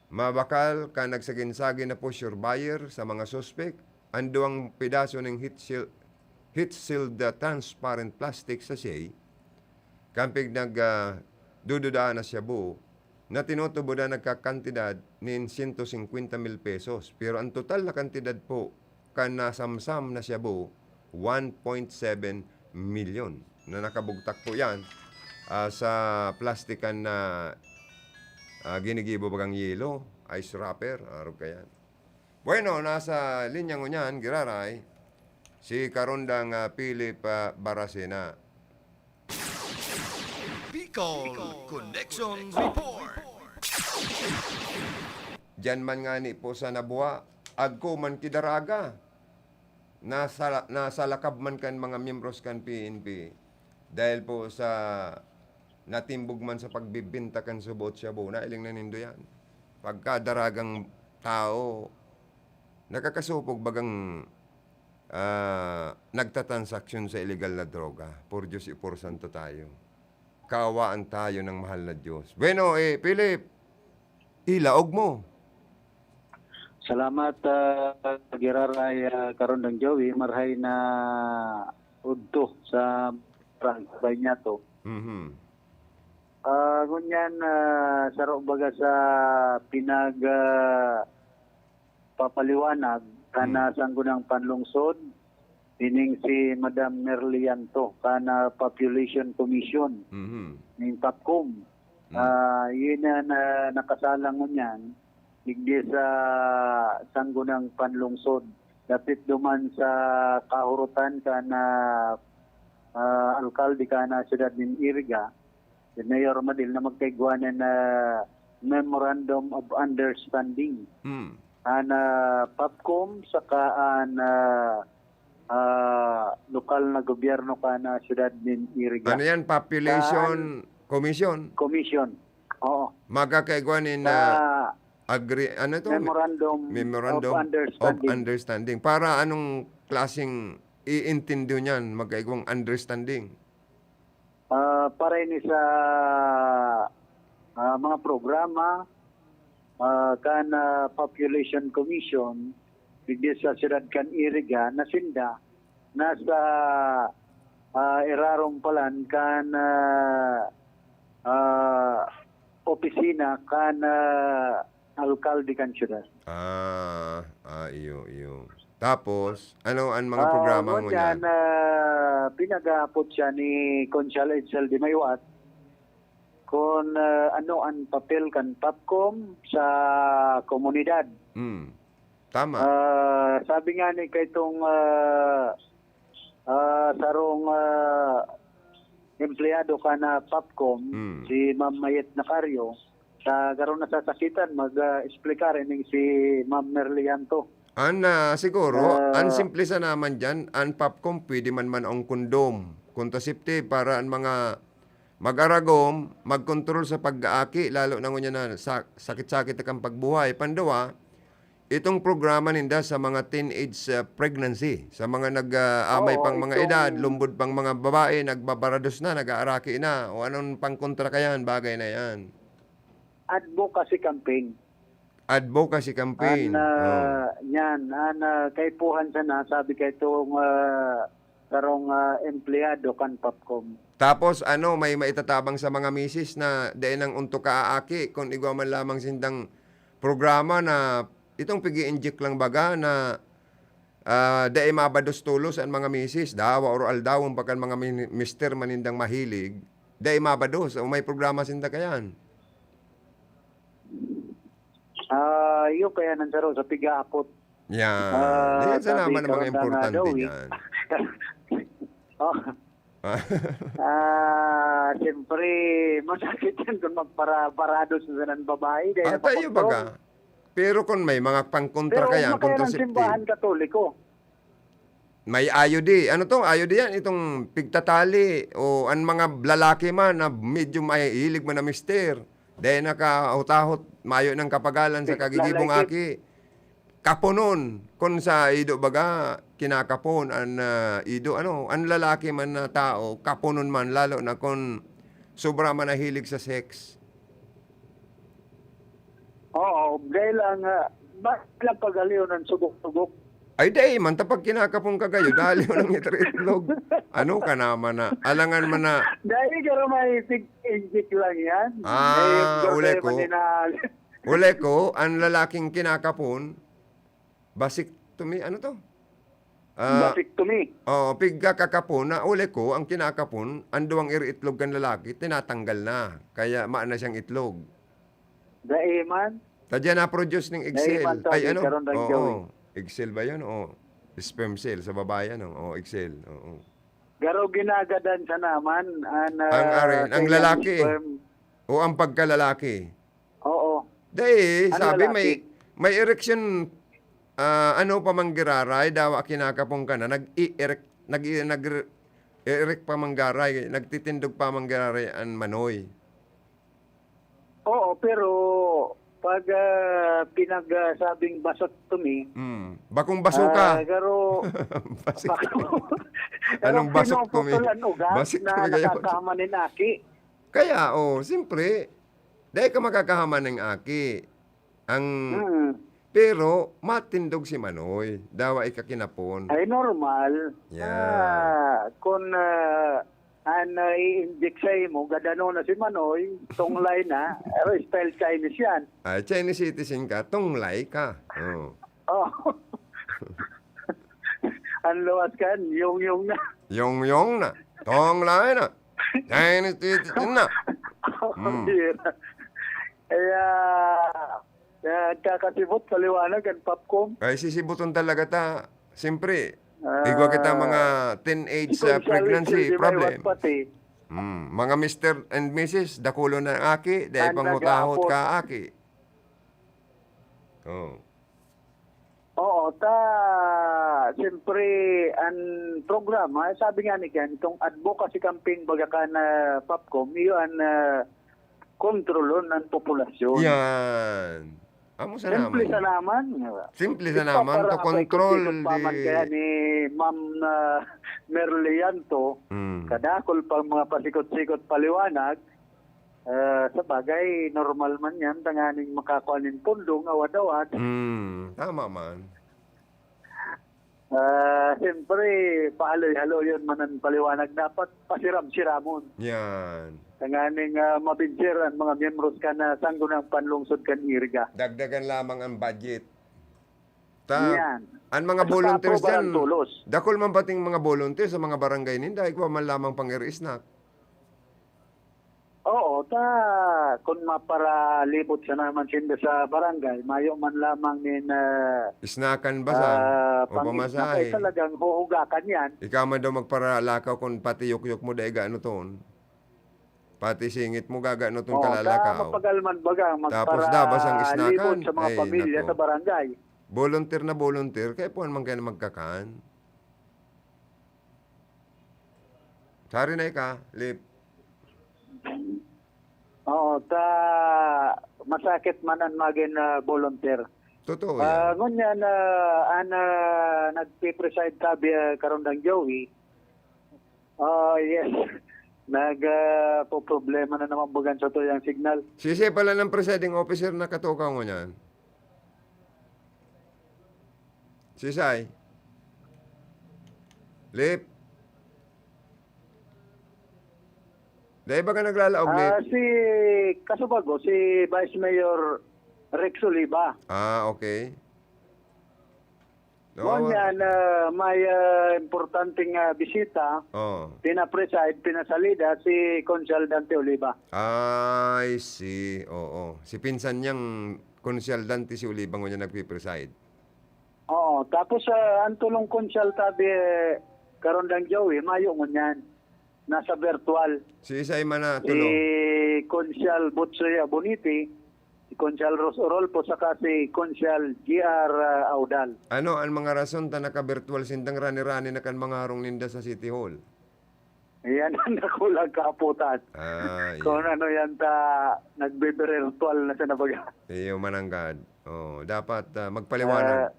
mabakal kan nagsagin-sagin na pusher buyer sa mga suspek an duwang pedaso nin heat shield, heat sealed, ah, transparent plastic sachet kan pig nag, ah, dududaan na shabu na tinutubodan nagkakantidad nin sento singkwenta mil pesos. Pero ang total na kantidad po kan nasamsam na shabu, one point seven milyon na nakabugtak po yan, ah, sa plastikan na, ah, ginigibo bagang yelo, ice wrapper, arog ka yan. Bueno, nasa linya ngunyan, giraray, si Karondang, ah, Philip, ah, Baracena. Bicol Connection Report. Diyan man ngani po sa Nabua, agko man ki Daraga. Nasala-, nasalakab man kan mga miyembros kan P N P. Dahil po sa natimbog man sa pagbibinta kan subo't shabu, nailing na nindo yan. Pagka Daragang tao, nakakasupog bagang, ah, nagtatransaksyon sa iligal na droga. Por Diyos, ipor santo tayo. Kaawaan tayo ng mahal na Diyos. Bueno, eh, Philip, ilaog mo. Salamat, ah, giraray, ah, Karondang Joey. Marhay na udto sa Barangay Niato. Mhm. Ah, ngunyan, ah, saro baga sa pinag, ah, papaliwanag kan, Hmm. ah, Sangguniang Panlungsod, ining si Madam Merly Yanto, kan, ah, Population Commission, Mhm. ning POPCOM. Hmm. Ah, yun na, na nakasalang ngunyan, digdi sa Sangguniang Panlungsod. Dapit duman sa kahurutan kan, ah, ah, alkalde kan, ah, siyudad nin Iriga, si Mayor Madil, na magkaigwa nin, ah, Memorandum of Understanding. Hmm. An, ah, POPCOM saka an, ah, ah, lokal na gobyerno kan, ah, siyudad nin Iriga. Ano yan? Population Commission? Commission. Oo. Magkakaigwa nin, Sa ah, agri-, ano to? Memorandum Memorandum of of Understanding. Understanding. Para anong klaseng iintindo niyan? Magkaigwang understanding? Ah, para ini sa, ah, mga programa, ah, kan, ah, Population Commission, digdi sa siyudad kan Iriga, na sinda nasa, ah, irarom palan kan, ah, ah, opisina kan, ah, alkalde kan siyudad. Ah, ah, iyo, iyo. Tapos, ano an mga Ah, programa ngunyan, ngunyan? Ah, pinag-aapot siya ni Konsehal Edsel de Maywat kung, ah, ano an papel kan POPCOM sa komunidad. Hmm. Tama. Ah, sabi nga ni kaitong, ah, ah, sarong, ah, empleyado kan, ah, POPCOM, Hmm. si Ma'am Mayet Nacario, sa garo nasasakitan, mag, ah, explicar ining si Ma'am Merly Yanto. An, ah, siguro, Ah. an simple sana man diyan, an POPCOM pwede man manaong kondom. Contraceptive para an mga mag-aragom, magkontrol sa pag-aaki, lalo na ngunyan na sa, sakit-sakit na kan pagbuhay. Panduwa, itong programa ninda sa mga teenage, ah, pregnancy, sa mga nag, ah, amay Oo, pang mga itong edad, lumbod pang mga babae, nagbabarados na, nag-aaraki na, o anong pangkontra kayan, bagay na yan. Advocacy campaign. Advocacy campaign. An, ah, Oh. yan, an, ah, kaipuhan sana, sabi kay itong, ah, sarong, ah, empleyado kan POPCOM. Tapos, ano, may maitatabang sa mga misis na dai nang ontok kaaaki, kun igwa man lamang sindang programa na Itong pig-i-inject lang baga na, ah, dai mabados tolos an mga misis, dawa or aldawon pa kan mga mini-, mister man nindang mahilig, dai mabados o may programa sinda kayan? Ah, iyo kaya nang saro sa pig-aapot. Yan. Ah, Yan sa sabi naman ang mga karon na nga importante daw, eh. dyan. Oh. Ah, siyempre, masakit yan kung magpara-, parados na ng babae. Dahil Ah, tayo napakontrol. baga. Pero kung may mga pangkontra Pero ka yan, huwag kaya ng contraceptive. Simbahan Katoliko. May I U D. Ano to? I U D yan. Itong pigtatali o ang mga lalaki man na medyo mahilig man na mister. Dahil nakahutahot, mayo ng kapagalan sa kagigibong Piglalakit. aki. Kaponon. Kung sa ido baga, kinakapon ang ah, ido. Ano, ang lalaki man na tao, kaponon man, lalo na kung sobra man nahilig sa sex. Oo, dahil lang, ah, ba lang pagaliw ng sugok-sugok. Ay, dai man, tapag kinakapon ka kayo, dali mo nang itlog. Ano ka naman na? Alangan man na, Dahil garo may pig-inject lang yan. Ah, May uli problema ko. Ni na, Uli ko, ang lalaking kinakapon, vasectomy, ano to? Ah, vasectomy. Oo, pigkakakapon na uli ko, ang kinakapon, ang duwang iri itlog kan lalaki, tinatanggal na. Kaya maana siyang itlog. Dai man. Tadya na-produce ning egg Dai cell. man, Tony, Ay, ano? karon lang, Oo, Joey. Egg cell ba yun? Oo. Sperm cell sa babae, ano? Oo, egg cell. Oo. Garo ginagadan sa naman. An, ah, Ang ari, ang kanyang lalaki. Sperm. O ang pagkalalaki. Oo. Dahil, Ang sabi, lalaki. may, may erection, ah, ano pa man giraray, dawa kinakapon ka na, nag-i-erect, nag-i-, nag-erect pa man garay, nagtitindog pa man giraray ang manoy. Oo, pero pag ah, pinagsabing vasectomy, Hmm. Bakong baso ka. Ah, garo, Basik. garo Anong vasectomy? pinuputol ang ugat Vasectomy na kayo. Nakakahaman nin aki. Kaya, oh, siyempre, dahil ka makakahaman ng aki. Ang, Hmm. pero, matindog si Manoy. Dawa ikakinapon. Ay, normal. Yeah. Ah, kung ah, an ah, i-inject sa imo, gadano na si Manoy, tunglay na, pero style Chinese yan. Ah, Chinese citizen ka, tunglay ka. Oh. Oh. Ang luwas kan, yung-yung na. Yong-yong na. Tunglay na. Chinese citizen na. Hmm. Kaya, kaya kakasibot, paliwanag, ang Popcom. Ay, sisibuton talaga ta. Siyempre, Ah, igwa kita mga teenage sequential ah, pregnancy issue, di ba, problem. Iwat pati? Hmm. Mga mister and missus, dakulo na aki, dahil Ang panghutahot nag-aapot. ka aki. Oh. Oo, ta, siyempre, ang programa, sabi nga ni Ken, itong advocacy campaign, baga kan ah, Popcom, iyo ang ah, kontrolon ang populasyon. Yan. Amo sa Simple naman. sa naman. Simple sa naman, to control Ipaparapay-ikot-ikot pa man di- kaya ni Ma'am ah, Merlianto, Hmm. kadakol pang mga pasikot-sikot paliwanag, ah, sa bagay, normal man yan, tanganing makakuha nin pondo, awad-awad. Hmm. Tama man. Ah, siyempre, paaloy-aloyon man ang paliwanag, dapat pasiram-siramon. Yan. Tanganing ah, mabinsir ang mga miyembros kan ah, Sangguniang Panlungsod kan Iriga. Dagdagan lamang ang budget. Ta, Yan. ang mga At saka volunteers aprobahan dyan, tulos. Dakol man pating mga volunteers sa mga barangay ninda, igwa man lamang pang-iri snack. Oo, ta, kung maparalibot sa naman sinda sa barangay, mayo man lamang nin ah, Snackan ba sa? ah, O pang-snack, pamasahe? Ay, talagang huhugakan yan. Ikaw man daw magparalakaw kung pati yukyuk mo dai gaano ton. Pati singit mo gagano ton Oo, kalalakaw. Mapagal man baga Tapos daw, basang magparalibot snakan. Sa mga Ay, pamilya nako. Sa barangay. Volunteer na volunteer, kaya puwan man kayo na magkakan. Sari na ika, Lip. Oo, ta masakit man ang magin ah, volunteer. Totoo Ah, yan. ngunyan na an ah, nagpipreside tabi ah, karundang Joey. Ah, yes. Nag ah, po problema na naman bagan sa tuyang signal. Sisay pala ng presiding officer na katukaw mo niyan? Sisay? Lip? Dahil ba ka naglalaog, Lip? Ah, si Kasubago, si Vice Mayor Rex Oliva. Ah, okay. Ngunyan, ah, may, ah, importanteng, ah, bisita. Oh. Pinapreside, pinasalida si Konsehal Dante Oliva. I see. Oo. Si pinsan niyang Konsehal Dante si Oliva ngunyan nagpipreside. Oo. Tapos, ah, ang tulong Konsehal tabi, eh, karon lang, Joey, mayo ngunyan. Nasa virtual. Si isay man na Si tulong? Konsehal Butsoy Abonite, si Konsehal Ros Orolfo, saka si Konsehal G R Audal. Ano an mga rason ta naka-virtual sindang rani-rani na kan mga harong ninda sa City Hall? Iyan ang nakulang kaaputan. Ah, Kung iya. ano yan ta, nagbe-virtual na siya na baga. Iyo, mananggad. Oh, dapat, ah, magpaliwanag. Ah,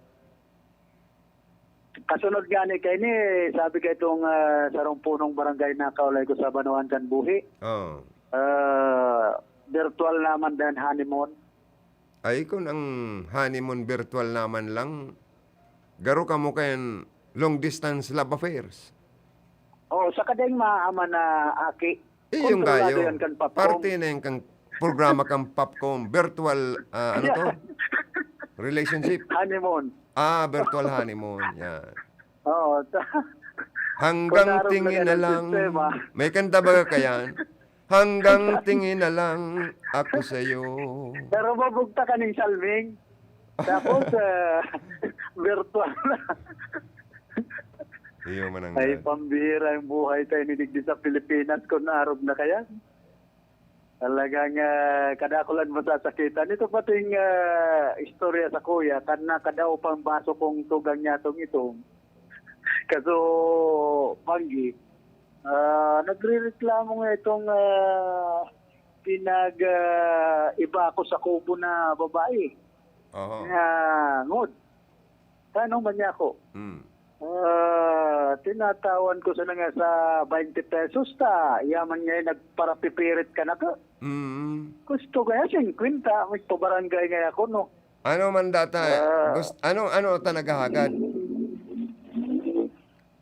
kasunod nga ni kaini, sabi ka itong, ah, sarong punong barangay na kaulay ko sa Banwaan kan Buhi. Oh. Ah, virtual naman din honeymoon. Ay, kun ang honeymoon virtual naman lang, garo kamo kan long distance love affairs. Oo, sa kadeng maaman na aki, Iyong kontrolado gayo. yan kan Popcom. Parte na yan kang programa kang Popcom. Virtual, ah, ano to? Yeah. Relationship. Honeymoon. Ah, virtual honeymoon. Yan. Oo, ta- Hanggang Kung narong tingin na na yan ang lang. sistema. May kanta ba ka yan? Hanggang tingin na lang ako sa'yo. Pero mabugta ka ning salming. Tapos, ah, virtual na. Iyo, mananggad. Ay, pambihira yung buhay tayo ni digdi sa Pilipinas kung naarog na kaya. Talagang, ah, kadakulan masasakitan. Ito pating, ah, istorya sa kuya, kan nakadao pang baso kong tugang niya tong itong. Kaso, Banggi, ah, nagrereklamo nga itong, ah, pinag, ah, iba ako sa kubo na babae. Oho. Nga, ngod. Tanong man niya ako. Mm. Ah, tinatawan ko sana nga sa twenty pesos ta, yaman niya yung nagparapipirit ka na ka. Mm. Gusto ko yan, singkwenta, may pabarangay nga ako, no? Ano man data, Ah. gust-, ano, ano ta naghahagad?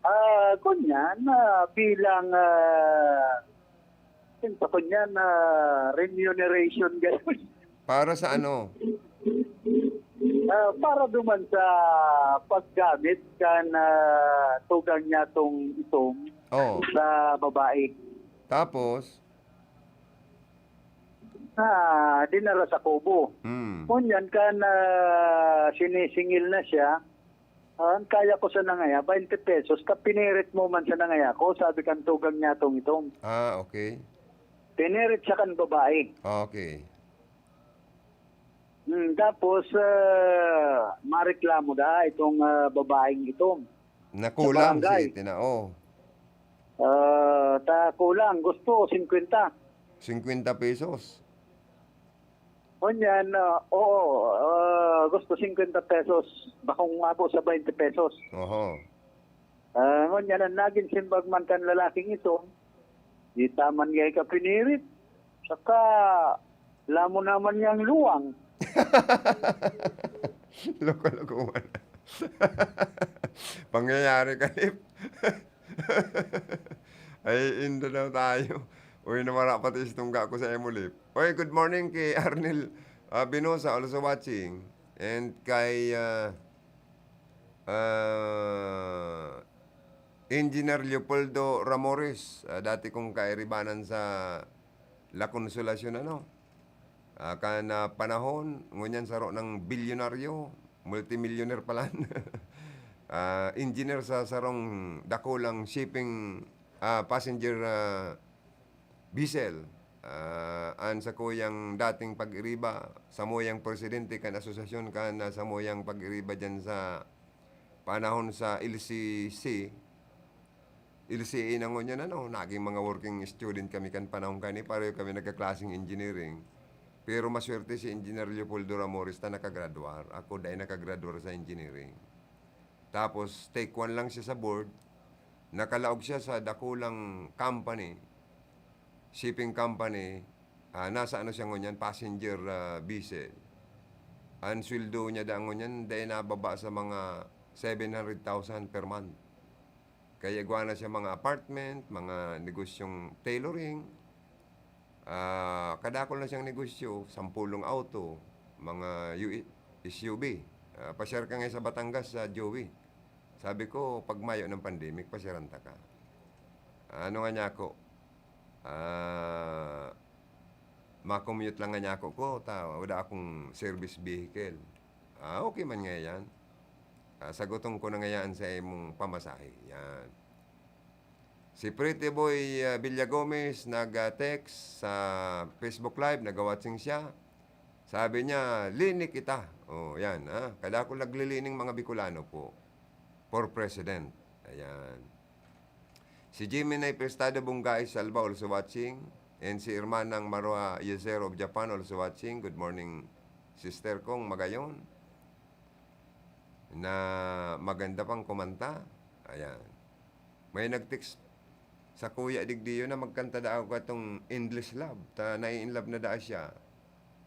Ah, kunyan, ah, bilang, ah, yun pa kunyan, ah, remuneration, gano'n. Para sa ano? Ah, para duman sa paggamit kan, ah, tugang niya tong itom Oh. sa babae. Tapos? Ah, dinara sa kubo. Hmm. Ngunyan kan, ah, sinisingil na siya, ah, ang kaya ko sa nangaya, twenty pesos, ta pinirit mo man sa nangaya ko, sabi kan tugang niya tong itom. Ah, okay. Pinirit siya kan babae. Okay. Hmm, tapos, ah, mareklamo da itong, ah, babaeng itom. Nakulang Sa barangay. si tinao. Ah, ta kulang, gusto singkwenta. Singkwenta pesos. Ngunyan, ah, oo, ah, gusto singkwenta pesos, bakong umabot sa twenty pesos. Oho. Ah, ngunyan, ang nagin simbag man kan lalaking ito, di taman nga ikapinirit. Saka, lamo naman niyang luwang. Loko-loko man. Pangyayari ka, Lip. Ay, indo daw tayo. Uy, nawara pati si tungga ko sa imo, Lip. Uy, good morning kay Arnel, ah, Binosa, also watching. And kay, ah, ah, Engineer Leopoldo Ramores, ah, dati kong kairibanan sa La Consolacion, ano? Ah, kan, ah, panahon, ngunyan saro ng bilyonaryo, multimillionaire pala. Ah, engineer sa sarong dakulang shipping, ah, passenger, ah, vessel. Ah, an sakuyang dating pag-iriba, samuyang presidente kan asosasyon kan, ah, samuyang pag-iriba diyan sa panahon sa L C C, L C A na ngunyan, ano, naging mga working student kami kan panahon kani, pareho kami nagkaklaseng engineering. Pero maswerte si Engineer Leopoldo Ramores ta nakagraduar. Ako, dai nakagraduar sa engineering. Tapos, take one lang siya sa board. Nakalaog siya sa dakulang company, shipping company. Ah, nasa ano siya ngunyan, passenger, ah, vessel. Ang sweldo niya daan ngunyan, dai nababa sa mga seven hundred thousand per month. Kaya igwa na siya mga apartment, mga negosyong tailoring. Ah, kadakol na siyang negosyo, sampulong auto, mga U-, S U V. Ah, pasyar ka ngayon sa Batangas, sa Joey. Sabi ko, "Pag mayo ng pandemic, pasyaran taka." Ano nga niya ako, ah, "Ma-commute lang nga niya ako ko, ta wala akong service vehicle." "Ah, okay man nga yan. Ah, saguton ko na nga yan sa imong pamasahe." Yan. Si Pretty Boy, ah, Villagomez nag-text sa Facebook Live, nag-watching siya. Sabi niya, "Leni kita." Oh, yan, ah. Kadakul naglilining mga Bicolano po. For President. Ayan. Si Jimmy Nay Prestado Bungay Salva also watching. And si Hermanang Marua Yezero of Japan also watching. Good morning, sister kong magayon. Na maganda pang kumanta. Ayan. May nag-text sa kuya digdiyo na magkanta daw ako katong Endless Love. Ta nai-in love na daa siya.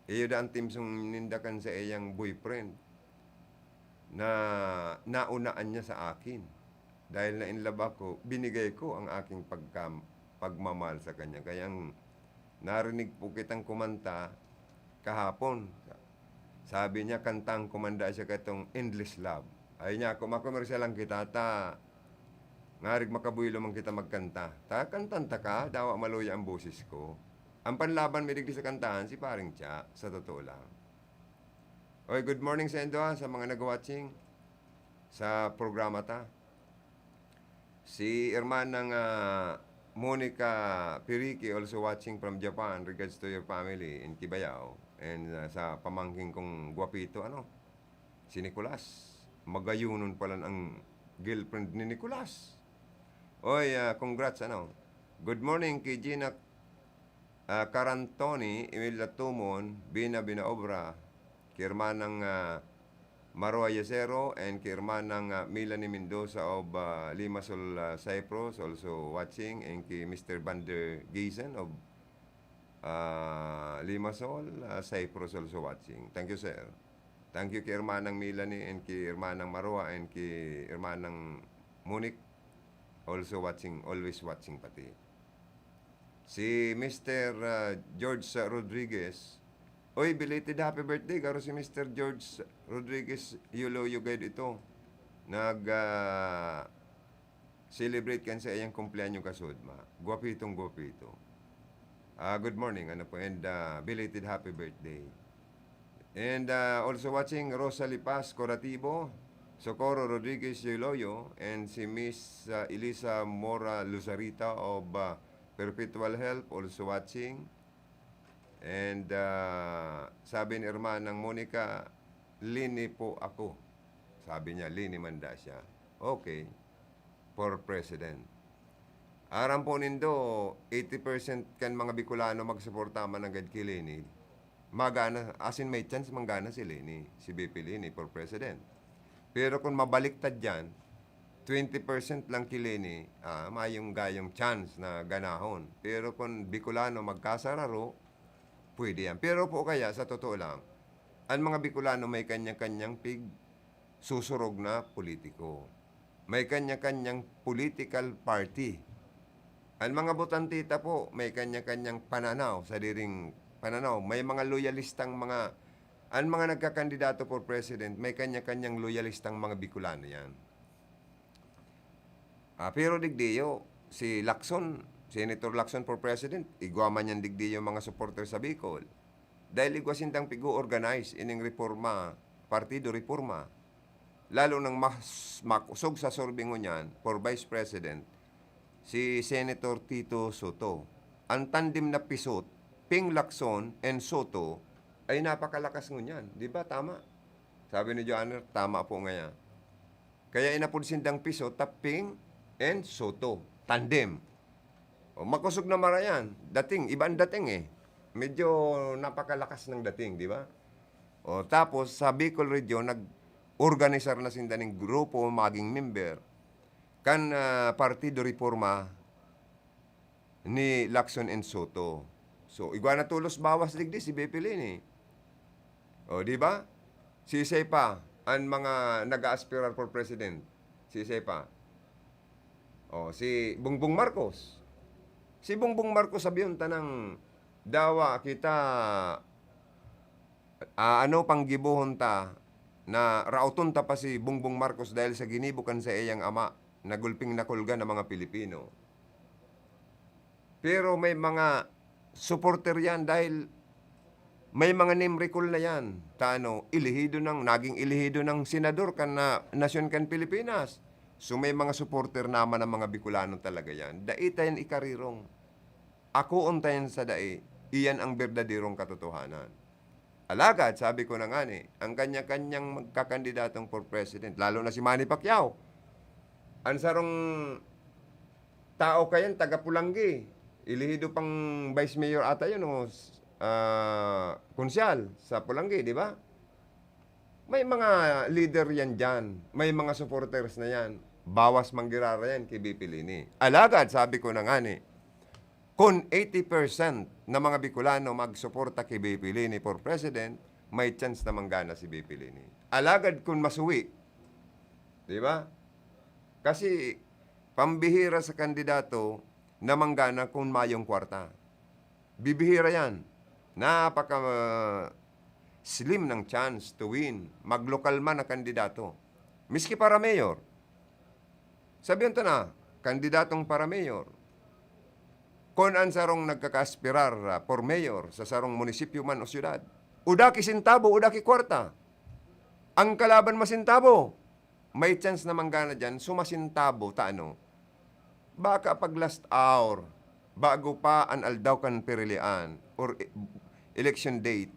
Iyo da ang theme song ninda kan sa iyang boyfriend na naunaan niya sa akin. Dahil na-in love ako, binigay ko ang aking pagka-, pagmamahal sa kanya. Kaya ang narinig po kitang kumanta kahapon. Sabi niya, kantang kumanda siya katong Endless Love. Ay niya, kung makomersyal lang kita, ta ngarig makabuelo man kita magkanta. Ta kantan ta ka, dawa maluya ang boses ko. Ang panlaban mi digdi sa kantahan, si Paring Cha, sa totoo lang. Oy, good morning sa indo, ha, sa mga nag-watching sa programa ta. Si Hermanang, ah, Monica Piriki also watching from Japan. Regards to your family in Kibayao. And, ah, sa pamangkin kong gwapito, ano, si Nicolas. Magayunon pala ang girlfriend ni Nicolas. Oy, ah, congrats, ano. Good morning kay Gina, ah, Carantoni, Emilda Tumon, Bina Binaobra, kay Hermanang, ah, Maroa Yacero, and kay Hermanang, ah, Melanie Mendoza of, ah, Limassol, ah, Cyprus, also watching, and kay Mister Vander Gayson of, ah, Limassol, ah, Cyprus, also watching. Thank you, sir. Thank you kay Hermanang Melanie and kay Hermanang Maroa and kay Hermanang Monique, also watching, always watching pati. Si Mister, ah, George Rodriguez. Oy, belated happy birthday, garo si Mister George Rodriguez, Yulo Yugay ito. Nag, ah, celebrate kan sa iyang kumpleanyo kasudma. Guwapitong guwapito. Ah, good morning, ano po, and, ah, belated happy birthday. And, ah, also watching Rosa Lipas Coratibo, Socorro Rodriguez Yuloyo, and si Miss, ah, Elisa Mora Luzarita of, ah, Perpetual Help, also watching. And, ah, sabi ni Hermanang Monica, "Leni po ako." Sabi niya, "Leni man da siya." Okay. For President. Aram po nindo, eighty percent kan mga Bicolano magsuporta man nanggad ki Leni. Magana, as in, may chance manggana si Leni, si V P Leni for President. Pero kung mabaliktad yan, twenty percent lang ki Leni, ah, mayong gayong chance na ganahon. Pero kung Bicolano magkasararo, pwede yan. Pero po kaya, sa totoo lang, ang mga Bicolano may kanya-kanyang pig-, susurog na politiko. May kanya-kanyang political party. Ang mga botante ta po, may kanya-kanyang pananaw, sadiring pananaw. May mga loyalistang mga, ang mga nagkakandidato for president, may kanya-kanyang loyalistang mga Bicolano yan. Ah, pero digdiyo, si Lacson, Senator Lacson for president, igwa man yan digdiyo mga supporter sa Bicol. Dahil igwa sindang pig-o-organize ining reforma, Partido Reforma. Lalo nang mas makusog sa survey ngunyan for Vice President, si Senator Tito Soto. Ang tandem na Pisot, Ping Lacson and Soto ay napakalakas ngunyan. Di ba? Tama. Sabi ni Joanner, tama po ngayon. Kaya inapod sindang Pisot, Ping and Soto. Tandem. O, makusog na marayan. Dating, iba ang dating eh. Medyo napakalakas ng dating, di ba? O, tapos sa Bicol Region, nag-organisar na sinda ning grupo, maging member kan, ah, Partido Reforma ni Lacson and Soto. So, igwa na tolos bawas digdi si V P Leni. O, di ba? Sisay pa ang mga nag-aaspirar for president? Sisay pa? O, si Bongbong Marcos. Si Bongbong Marcos, sabi yun, tanang dawa kita, ah, ano pang gibohon ta? na raoton ta pa si Bongbong Marcos dahil sa ginibo kan saiyang ama na gulping nakulga na mga Pilipino. Pero may mga supporter yan dahil may mga name recall na yan. Ta ano, elehido ng, naging elehido ng senador kan na, nasyon kan Pilipinas. So may mga supporter naman ng mga Bicolano talaga yan. Dai ta yan ikarirong. Akoon ta yan sa dai. Iyan ang berdaderong katotohanan. Alagad, sabi ko na ngani, ang kanya-kanyang magkakandidatong for president, lalo na si Manny Pacquiao, ang sarong tao kayan, taga Polangui, elehido pang vice mayor ata yun o s-, ah, konsyal sa Polangui, di ba? May mga leader yan dyan. May mga supporters na yan. Bawas manggirara yan kay B P Leni. Alagad, sabi ko na ngani, kun eighty percent na mga Bicolano magsuporta kay B P Leni for president, may chance na manggana si B P Leni. Alagad kun masuwi, di ba? Kasi pambihira sa kandidato na manggana kun mayong kwarta. Bibihira yan. Napaka, slim ng chance to win. Maglokal man na kandidato. Miski para mayor. Sabihin ta na, kandidatong para mayor. Kun an sarong nagkakaaspirar, ah, for mayor sa sarong munisipyo man o syudad, o da ki sentabo, o da ki kwarta, ang kalaban masentabo, may chance na manggana diyan, so masentabo ta ano. Baka pag last hour, bago pa an aldaw kan pirilian or e-, election date,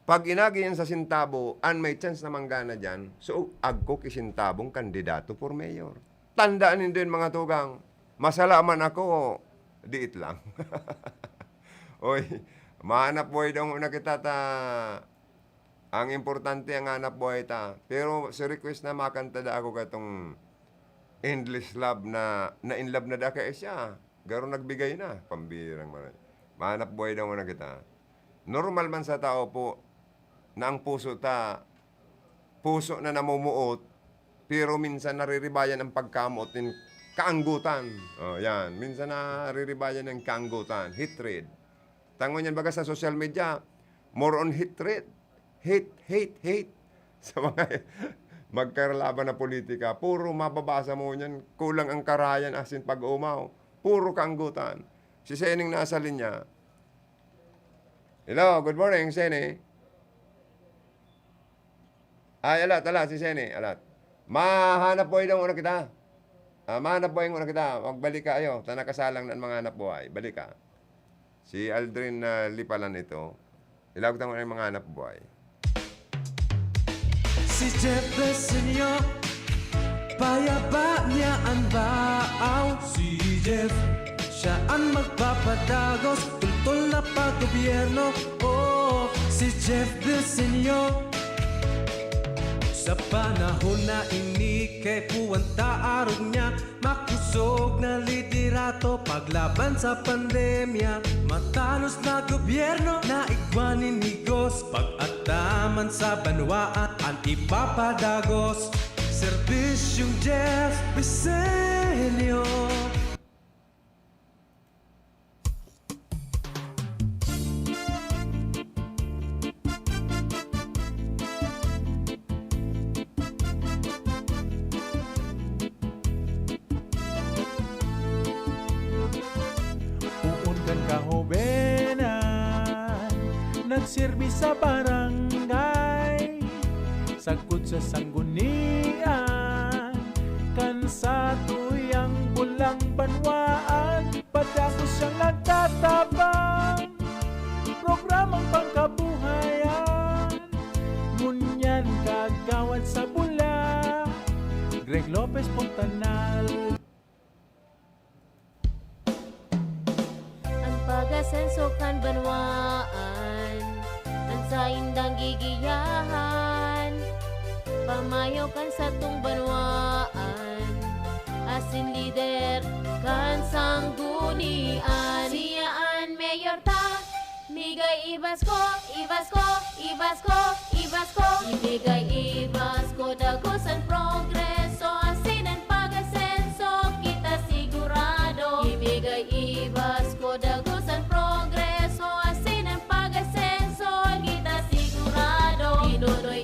pag inagi yan sa sentabo, an may chance na manggana diyan, so, agko ki sentabong kandidato for mayor. Tandaan nindo yun, mga tugang. Masala man ako, diit lang. Oy, mahanap buhay daw muna kita ta ang importante, ang hanap buhay ta. Pero si request na makanta da ako katong Endless Love na, na in love na da kay siya. Garo nagbigay na. Pambirang maray. Mahanap buhay daw muna kita. Normal man sa tao po na ang puso ta, puso na namumuot, pero minsan nariribayan ang pagkamoot nin kaanggutan. Oh, yan. Minsan nariribayan ng kaanggutan. Hatred. Tango niyan baga sa social media, more on hatred. Hate, hate, hate. Sa mga magkaralaban na politika, puro mababasa mo niyan, kulang ang karahayan asin pag-uumaw. Puro kaanggutan. Si Sening nasa linya. Hello, good morning, Seni. Ay, alat, alat, si Seni, alat. Mahanap buhay daw muna kita. Ah, mahanap buhay muna kita. Magbalik ka, ayo. Ta nakasalang na ang mga hanap buhay. Balik ka. Si Aldrin, ah, Lipalan ito. Ilawag tango na yung mga hanap buhay. Si Jeff Besenyo, payapa niya an baaw. Si Jeff, siya an magpapadagos, tultol na paggobyerno. Oh, si Jeff Besenyo. Sa panahon na ini, kay puwan ta arog niya, makosog na liderato paglaban sa pandemya. Matanos na gobyerno na igwa nin higos, pag-ataman sa banwaan an ipapadagos. Serbisyong Jeff Besenyo. Poon kan kahobenan, nagserbi sa barangay, sagkod sa sanggunian, kan satuyang bulang banwaan, padagos siyang nagtatabang. Programang pangkabuhayan, ngunyan kagawad sa bula, Greg Lopez Fontanal. An pag-asenso kan banwaan, an saindang gigiyahan, pamayo kan satong banwaan, asin lider kan sanggunian. Siya an mayor ta, migay i-Basko, i-Basko, i-Basko, i-Basko. Imigay i-Basko dagos an progreso, asin an pag-asenso, kita sigurado. Imigay i-Basko dagos an progreso, asin an pag-asenso, kita sigurado. Tinuloy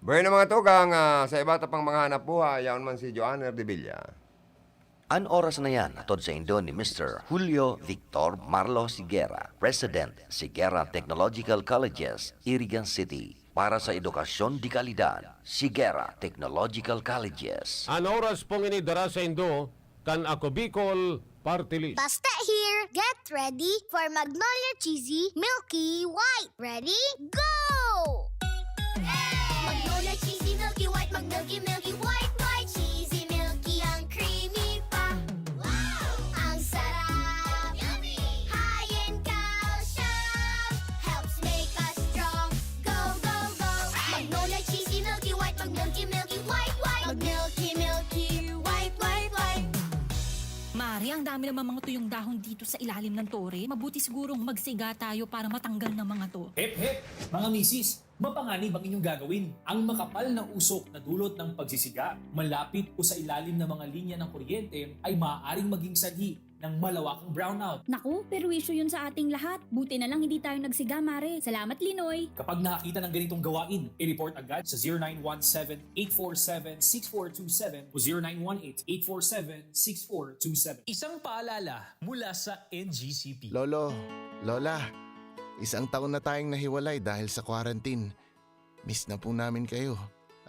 Bueno, mga tugang, ah, sa iba ta pang mga hanap buhay, yaon man si Joanner de Villa. An oras na yan, hatod saindo ni Mister Julio Victor Marlo Sigera, President, Sigera Technological Colleges, Irigan City. Para sa edukasyon de kalidad, Sigera Technological Colleges. An oras pong ini dara saindo kan Ako Bicol Party List. Basta here, get ready for Magnolia Cheesy Milky White. Ready? Go! Magnolia Cheesy Milky White, mag-milky, milky, white, white, cheesy, milky, ang creamy pa. Wow! Ang sarap! Yummy! High in calcium! Helps make us strong. Go, go, go! Magnolia Cheesy Milky White, mag-milky, milky, white, white. Mag-milky, milky, white, white, white. Mare, ang dami naman mga tuyong dahon dito sa ilalim ng tore. Mabuti sigurong magsiga tayo para matanggal ng mga to. Hep, hep! Mga misis, mapanganib ang inyong gagawin. Ang makapal na usok na dulot ng pagsisiga, malapit o sa ilalim ng mga linya ng kuryente ay maaaring maging sanhi ng malawakang brownout. Naku, perwisyo yun sa ating lahat. Buti na lang hindi tayo nagsiga, Mare. Salamat, Linoy. Kapag nakakita ng ganitong gawain, i-report agad sa zero nine one seven, eight four seven, six four two seven o zero nine one eight, eight four seven, six four two seven. Isang paalala mula sa N G C P. Lolo, Lola, isang taon na tayong nahiwalay dahil sa quarantine. Miss na po namin kayo.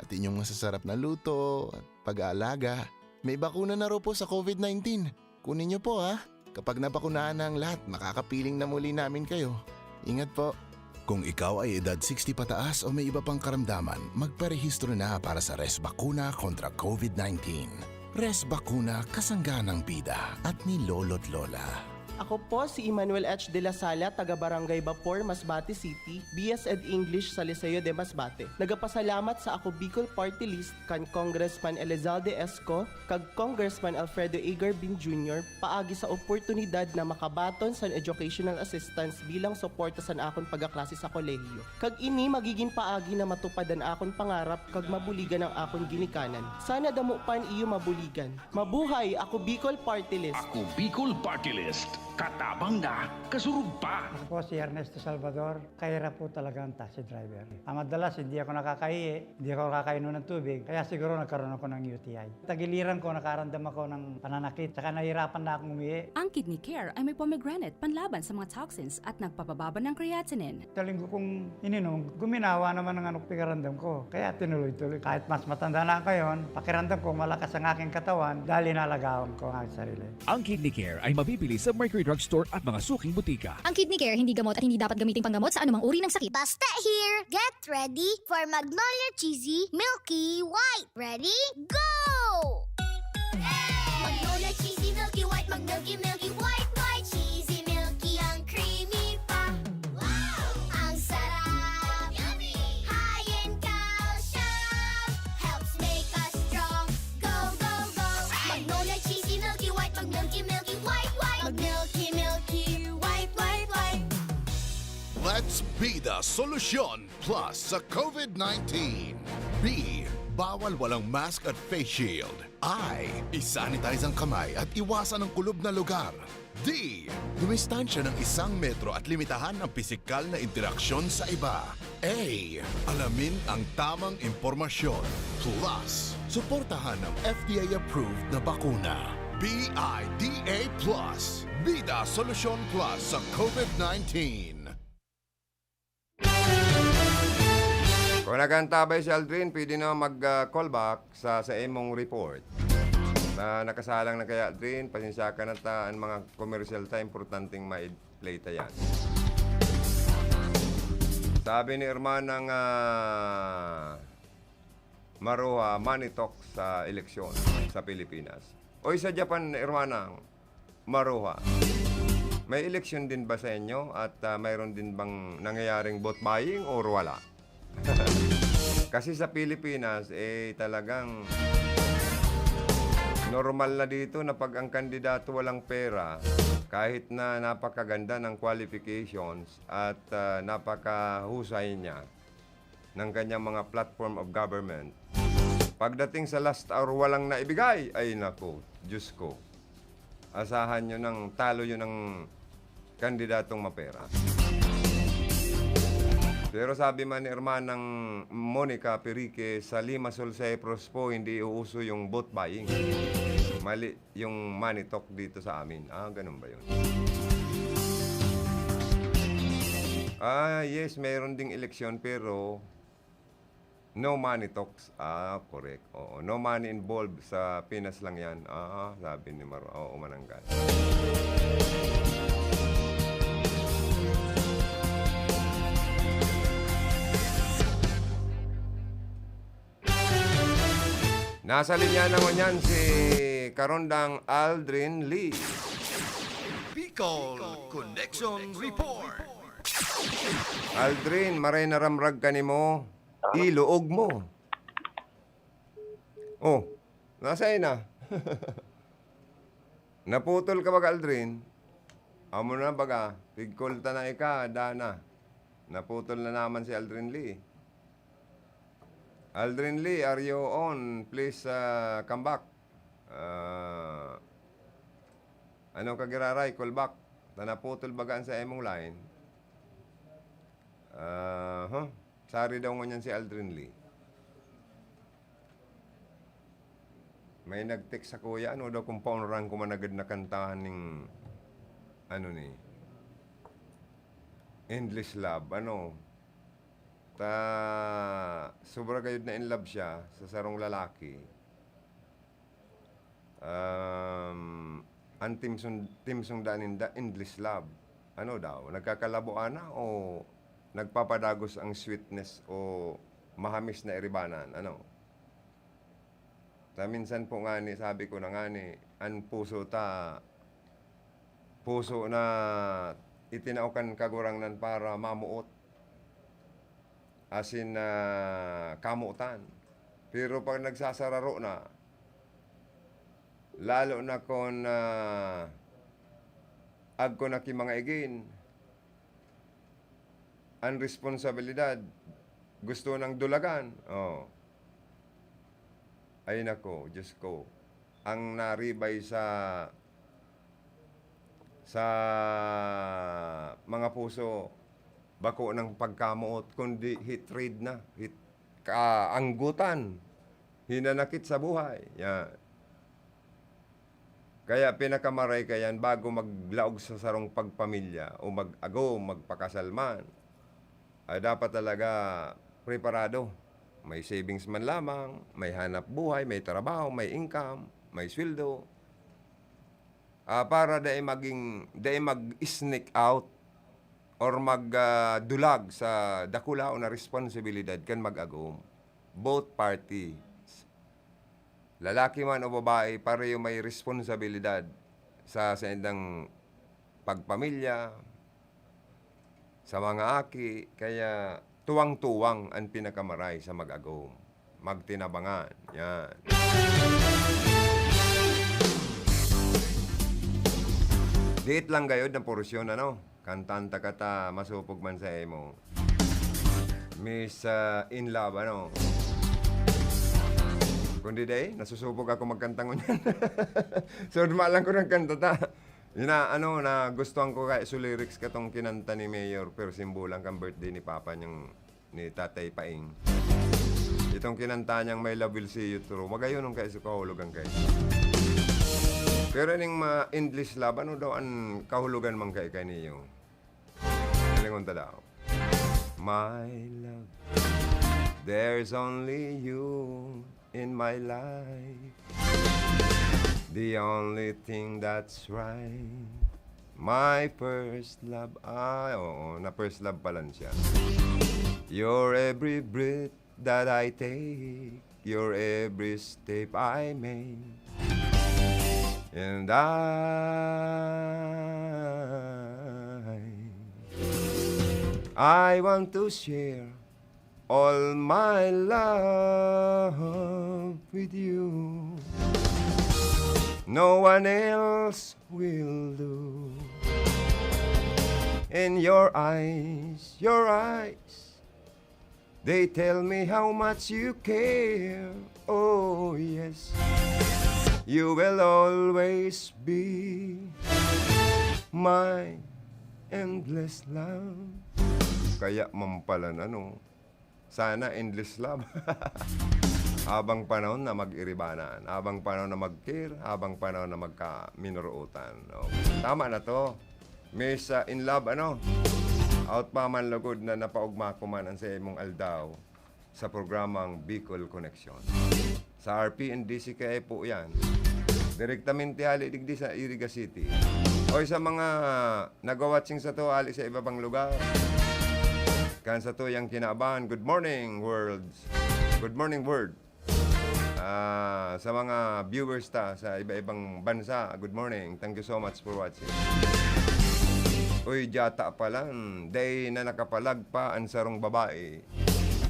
At inyong masasarap na luto, at pag-aalaga. May bakuna na raw po sa covid nineteen. Kunin niyo po, ha? Kapag nabakunahan na ang lahat, makakapiling na muli namin kayo. Ingat po. Kung ikaw ay edad sixty pataas o may iba pang karamdaman, magparehistro na para sa Res Bakuna kontra covid nineteen. Res Bakuna, kasangga ng bida at ni Lolo't Lola. Ako po si Emmanuel H. de la Sala, taga Barangay Bapor, Masbate City, B S ed English sa Liceo de Masbate. Nagapasalamat sa Ako Bicol Party List kan Congressman Elizalde Esco kag Congressman Alfredo A. Garbin Junior paagi sa oportunidad na makabaton san educational assistance bilang suporta san akon pagkaklase sa kolehiyo. Kag ini magigin paagi na matupad an akon pangarap kag mabuligan ang akon ginikanan. Sana damo pa an iyo mabuligan. Mabuhay Ako Bicol Party List! Ako Bicol Party List. Katabang na, kasurog pa! Ako po si Ernesto Salvador. Kahirap po talaga ang taxi driver. Ah, madalas, hindi ako nakakaihi, hindi ako nakakainom ng tubig, kaya siguro nagkaroon ako ng U T I. Tagiliran ko, nakaramdam ako ng pananakit, saka nahihirapan na akong umihi. Ang Kidney Care ay may pomegranate panlaban sa mga toxins at nagpapababa ng creatinine. Sa linggo kong ininom, guminawa naman ang ano, pakiramdam ko. Kaya tinuloy-tuloy. Kahit mas matanda na ako ngayon, pakiramdam ko malakas ang aking katawan dahil inalagaan ko ang aking sarili. Ang Kidney Care ay mabibili sa Mercury Drug Store at mga suking butika. Ang Kidney Care hindi gamot at hindi dapat gamiting panggamot sa anumang uri ng sakit. Basta here, get ready for Magnolia Cheesy Milky White. Ready? Go! Magnolia Cheesy Milky White, mag-milky, milky, white, white, cheesy, milky, ang creamy pa. Wow! Ang sarap! Yummy! High in calcium! Helps make us strong. Go, go, go! Magnolia Cheesy Milky White, mag-milky, milky, white, white. Mag-milky, milky, white, white, white. Let's be the solution plus sa covid nineteen. B, bawal walang mask at face shield. I, isanitize ang kamay at iwasan ang kulob na lugar. D, dumistansya ng isang metro at limitahan ang pisikal na interaksyon sa iba. A, alamin ang tamang impormasyon. Plus, suportahan ang F D A-approved na bakuna. B I D A plus. Bida Solusyon Plus sa covid nineteen. Kung nag-aantabay si Aldrin, pwede na mag, ah, call back sa, sa imong report. Na nakasalang na kaya, Aldrin? Pasensya ka na ta, ang mga commercial ta, importanteng ma-play ta yan. Sabi ni Hermanang, ah, Maruha, money talks sa eleksyon sa Pilipinas. Oy, sa Japan, Hermanang Maruha, may eleksyon din ba sa inyo? At, ah, mayroon din bang nangyayaring vote buying or wala? Kasi sa Pilipinas, eh, talagang normal na dito na pag ang kandidato walang pera, kahit na napakaganda ng qualifications at, ah, napakahusay niya ng kanyang mga platform of government, pagdating sa last hour, walang naibigay. Ay, naku, Diyos ko. Asahan nyo nang talo yun ang kandidatong mapera. Pero sabi man ni Hermanang Monica Perique, sa Limassol, Cyprus po, hindi uso yung vote buying. Mali yung money talk dito sa amin. Ah, ganun ba yun? Ah, yes, mayroon ding eleksyon, pero no money talks. Ah, correct. Oo, no money involved. Sa Pinas lang yan. Ah, sabi ni Mar-, oo, mananggal. Nasa linya na ngunyan si Karondang Aldrin Lee. Bicol Connection Report. Aldrin, maray na ramrag ka nimo. Iluog mo. Oh, nasa na? Naputol ka baga, Aldrin? Amo na baga, tigkol ta na ika, dana. Naputol na naman si Aldrin Lee. Aldrin Lee, are you on? Please, ah, come back. Ah, ano ka giraray? Call back. Ta naputol baga an sa imong line. Aha. Sari daw ngunyan si Aldrin Lee. May nag-text sa kuya, ano daw kung paunran ko managad na kantahan ning, ano ni, Endless Love. Ano? Ta, sobra gayud na in love siya sa sarong lalaki. Um, ang theme song, theme song daan ninda, Endless Love. Ano daw, nagkakalabo ana o nagpapadagos ang sweetness o mahamis na iribanan? Ano? Ta minsan po ngani, sabi ko na ngani, ang puso ta, puso na itinao kan Kagurangnan para mamuot. Asin, ah, kamotan. Pero pag nagsasararo na, lalo na kun, ah, agko na ki mga igin, an responsabilidad gusto nang dulagan. Oh. Ay nako, Diyos ko. Ang naribay sa, sa mga puso, bako nang pagkamoot, kundi hatred na, hit-, kaanggutan, hinanakit sa buhay. Yan. Kaya pinakamaray ka yan, bago maglaog sa sarong pagpamilya o mag-agom, magpakasal man, ay dapat talaga preparado. May savings man lamang, may hanap buhay, may trabaho, may income, may sweldo. Ah, para dai maging, dai mag-sneak out or mag, ah, dulag sa dakulaon na responsibilidad kan mag-agom. Both parties. Lalaki man o babae, pareho may responsibilidad sa saindang pagpamilya, sa mga aki. Kaya tuwang-tuwang an pinakamaray sa mag-agom. Magtinabangan. Yan. Diit lang gayod na porsyon, ano? Kantanta ka ta, masupog man sa imo. Miss, ah, in love, ano? Kundi dai, nasusupog ako magkanta ngunyan. So, duma lang ko nagkanta ta. Yun na, ano, nagustuhan ko kay so lyrics katong kinanta ni Mayor Persimbulan kan birthday ni Papa niyang, ni Tatay Paing. Itong kinanta niyang My Love Will See You Through. Magayon ang kaiso kahulogan kay. Pero ning ma-, Endless Love, ano daw ang kahulogan man kay kaniyo? Galingon ta daw. My love, there's only you in my life. The only thing that's right. My first love. Ah, oo. Na first love pa lang siya. Your every breath that I take, your every step I make. And I, I want to share all my love with you. No one else will do. In your eyes, your eyes, they tell me how much you care. Oh, yes. You will always be my endless love. Kaya mampalan ano, sana endless love. Habang panahon na mag-iribanan, habang panahon na mag-care, habang panahon na magkaminurootan. O, tama na 'to. Miss, ah, in love, ano? Out pa man lugod na napaugma ko man an sa imong aldaw sa programang Bicol Connection. Sa R P N D C K I po 'yan. Direktamente hali digdi sa Iriga City. Oy, sa mga nagwa-watching sato hali sa iba pang lugar, kan satuyang kinaabahan, good morning, worlds. Good morning, world. Ah, sa mga viewers ta sa iba-ibang bansa, good morning. Thank you so much for watching. Uy, dyata palan, dai na nakapalag pa an sarong babae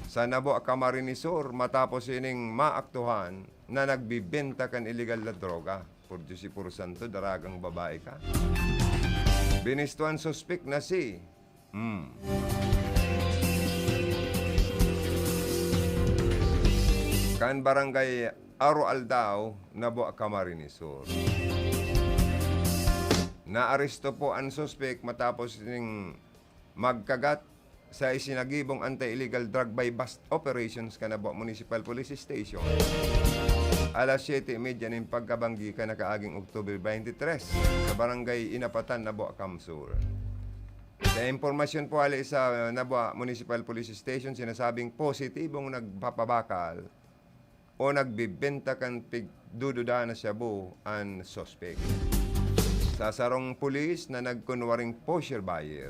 sa Nabua, Camarines Sur matapos ining maaktuhan na nagbibenta kan iligal na droga. Por Diyos y por Santo, daragang babae ka. Binisto an suspek na si, hmm, kan barangay Aro Aldao, Nabua, Camarines Sur. Naaresto po an suspek matapos ning magkagat sa isinagibong anti-illegal drug buy-bust operations kan Nabua Municipal Police Station alas siyete y media nin pagkabanggi kan nakaaging October twenty-three sa Barangay Inapatan, Nabua, Camsur. Sa impormasyon po hali sa Nabua Municipal Police Station, sinasabing positibong nagpapabakal o nagbebenta kan pigdududahan na shabu an suspek. Sa sarong pulis na nagkunwaring posher buyer.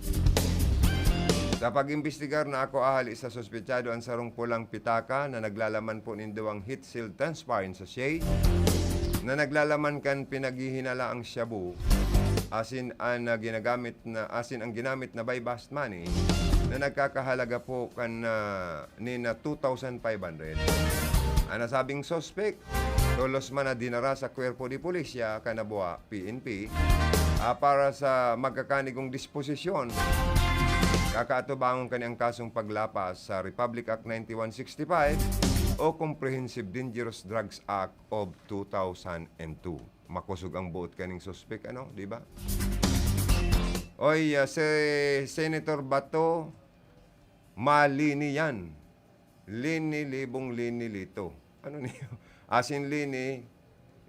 Sa pag-imbestigar, naako hali sa suspetsado an sarong pulang pitaka na naglalaman po nin duwang heat-sealed transparent sachet na naglalaman kan pinaghihinalaang shabu, asin an, ah, ginagamit na, asin ang ginamit na buy-bust money na nagkakahalaga po kan, ah, nin, ah, two thousand five hundred. An nasabing suspek, tolos man na dinara sa Cuerpo de Policía kan Nabua P N P, ah, para sa magkakanigong disposisyon. Kakaatubangon kani ang kasong paglapas sa Republic Act ninety-one sixty-five o Comprehensive Dangerous Drugs Act of two thousand and two. Makosog ang buot kaning suspek, ano, di ba? Oy, ah, si Senator Bato, malini yan. Lini, libong lini, lito. Ano niyo? Asin lini,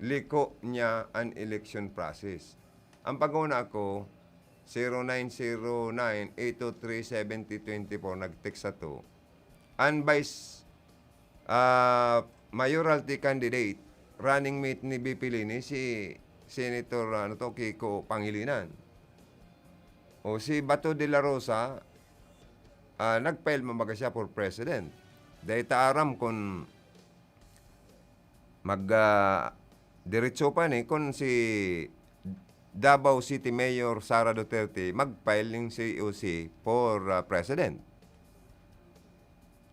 liko niya an election process. Ang paguna ko, zero nine zero nine eight two three seventy twenty-four, nag-text sato. An vice, ah, mayoralty candidate, running mate ni V P Leni, si Senator, ano to, Kiko Pangilinan. O si Bato de la Rosa, ah, nag-file man baga siya for president. Dai ta aram kun mag, ah, diretso pa ni kun si Davao City Mayor Sara Duterte mag-file ning C O C for, ah, president.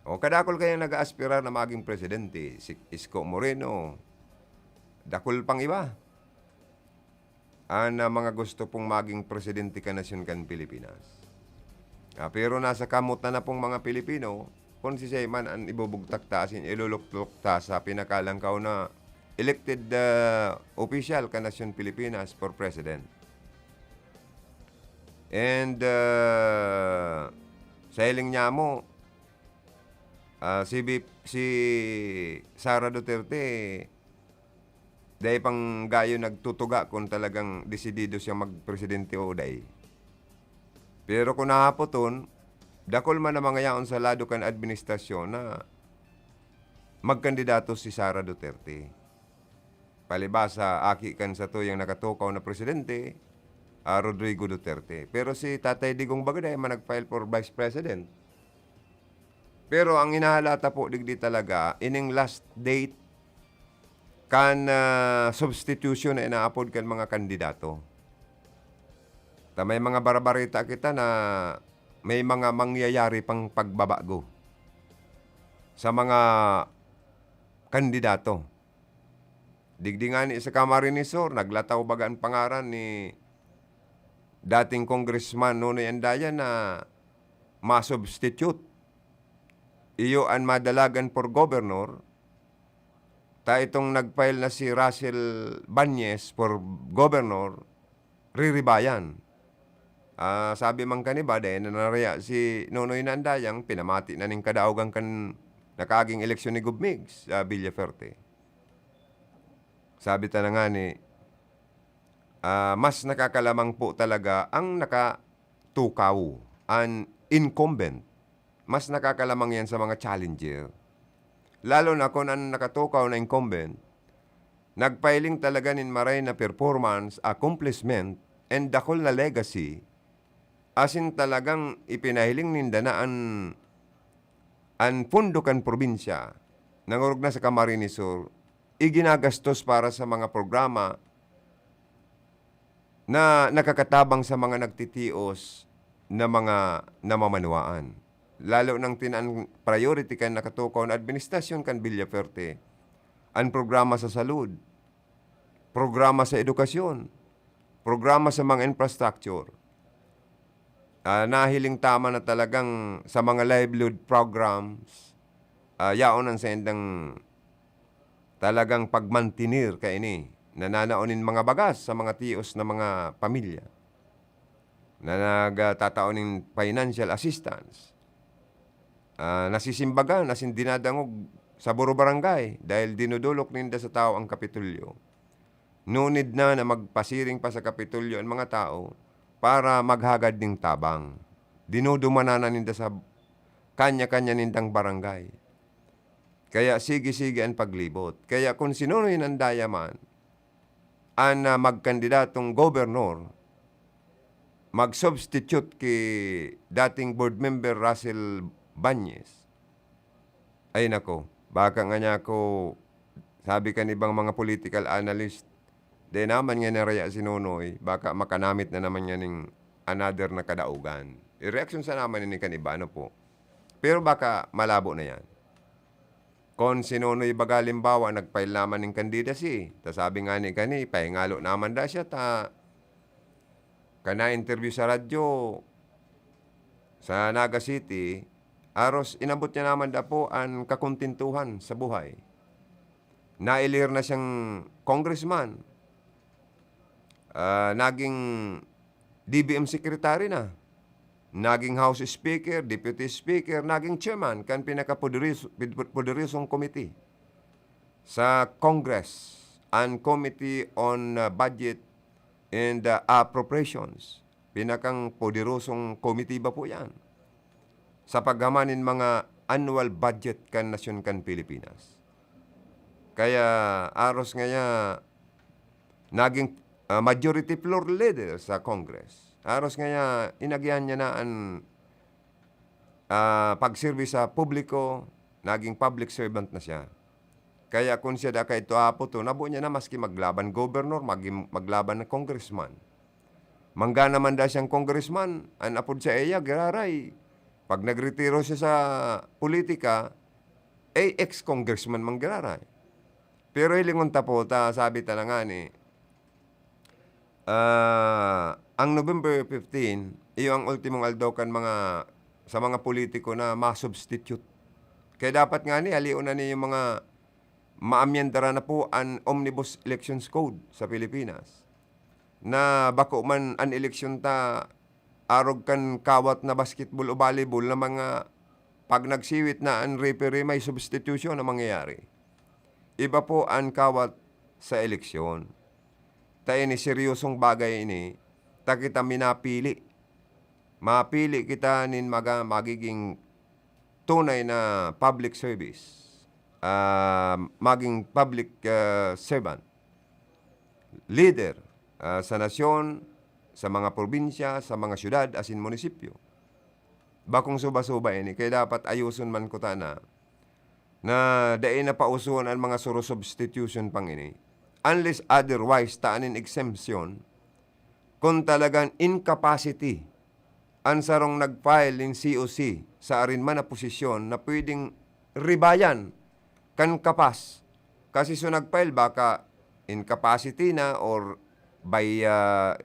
O, kadakul kayang nag-aaspirar na maging presidente, si Isko Moreno, dakul pang iba. An, ah, mga gusto pong maging presidente kan nasyon kan Pilipinas. Ah, pero nasa kamot na na pong mga Pilipino kung si man an ibubugtak ta asin iluluklok ta sa pinakalangkaw na elected, ah, official kan nasyon Pilipinas for president. And, ah, sa hiling niya mo, ah, si Bip-, si Sara Duterte, dai pang gayo nagtutuga kung talagang desidido siyang magpresidente o dai. Pero kung nahapoton, dakul man ang mga yaon sa lado kan administrasyon na magkandidato si Sara Duterte. Palibasa, aki kan satuyang nakatukaw na presidente, ah, Rodrigo Duterte. Pero si Tatay Digong baga dai man nag-file for vice president. Pero ang hinahalata po digdi talaga, ining last date kan, ah, substitution na inaapod kan mga kandidato. Ta may mga barabarita kita na may mga mangyayari pang pagbabago sa mga kandidato. Digdi ngani sa Camarines Sur, naglataw baga an pangaran ni dating Congressman Nonoy Andayan na ma-substitute. Iyo an madalagan for governor. Ta itong nag-file na si Russell Bañez for governor, riribayan. Ah, sabi man kan iba, dai na naraya si Nonoy na Andayang, pinamati na nin kadaogan kan nakaaging eleksyon ni Gov Migs sa Villafuerte. Sabi ta na ngani, ah, mas nakakalamang po talaga ang nakatukaw, an incumbent. Mas nakakalamang yan sa mga challenger. Lalo na kun an nakatukaw na incumbent, nagpahiling talaga nin maray na performance, accomplishment, and dakul na legacy, asin talagang ipinahiling ninda na an, an pondo kan probinsya, nangorog na sa Camarines Sur, iginagastos para sa mga programa na nakakatabang sa mga nagtitios na mga namamanwaan. Lalo nang tinaan priority kan nakatukaw na administrasyon kan Villafuerte, an programa sa salud, programa sa edukasyon, programa sa mga infrastructure. Ah, nahiling ta man na talagang sa mga livelihood programs, ah, yaon an saindang talagang pagmantener kaini. Nananao nin mga bagas sa mga tios na mga pamilya na nagtatao nin financial assistance. Ah, nasisimbagan asin dinadangog sa buro barangay dahil dinodolok ninda sa tawo ang Kapitolyo. Nunid na na magpasiring pa sa Kapitolyo an mga tawo para maghagad nin tabang. Dinudumana na ninda sa kanya-kanya nindang barangay. Kaya sige-sige an paglibot. Kaya kun si Nonoy Nandaya man an, ah, magkandidatong gobernador, mag-substitute ki dating board member Russell Bañez, ay nako, baka ngani ako, sabi kan ibang mga political analyst, "Dai naman ngani naraya si Nonoy, baka makanamit na naman niya ning another na kadaogan." Reaksyon sana naman ini kan iba, ano po? Pero baka malabo na yan. Kun si Nonoy baga, halimbawa, nag-file naman nin candidacy, ta sabi ngani kani, pahingalo naman da siya, ta kan na-interview sa radyo sa Naga City, aros inabot niya naman da po an kakontentuhan sa buhay. Nailir na siyang congressman, ah, naging D B M secretary na, naging House Speaker, Deputy Speaker, naging chairman kan pinakapoderoso-, poderosong committee sa Congress, an Committee on, ah, Budget and, ah, Appropriations. Pinakang poderosong committee ba po yan sa paghaman nin mga annual budget kan nasyon kan Pilipinas. Kaya aros ngaya naging, ah, majority floor leader sa Congress. Aros ngaya inagihan niya na an, ah, pagserbi sa publiko, naging public servant na siya. Kaya kun siya da kaidto apo to, nabo niya na maski maglaban gobernador, magin-, maglaban na congressman. Manggana man da siyang congressman, an apod saiya, giraray. Pag nagretiro siya sa politika, eh, ex-congressman man giraray. Pero hilingon ta po ta, sabi ta na ngani, ah, ang November fifteen, iyo ang ultimong aldaw kan mga, sa mga politiko na ma-substitute. Kaya dapat ngani, halion na niyo mga maamyendara na po an Omnibus Elections Code sa Pilipinas, na bako man an eleksyon ta arog kan kawat na basketball o volleyball na mga, pag nagsiwit na an referee, may substitution na mangyayari. Iba po an kawat sa eleksyon. Ta ini, seryosong bagay ini, ta kita minapili. Mapili kita nin maga-, magiging tunay na public service, ah, maging public, ah, servant, leader, ah, sa nasyon, sa mga probinsya, sa mga syudad asin munisipyo. Bakong suba-suba ini, kaya dapat ayoson man kutana na dai na pausoon an mga suro substitution pang ini. Unless otherwise, ta an exemption, kun talagang incapacity an sarong nag-file nin C O C sa arin man na posisyon na pwedeng ribayan kan kapas. Kasi so nag-file baka incapacity na or by, ah,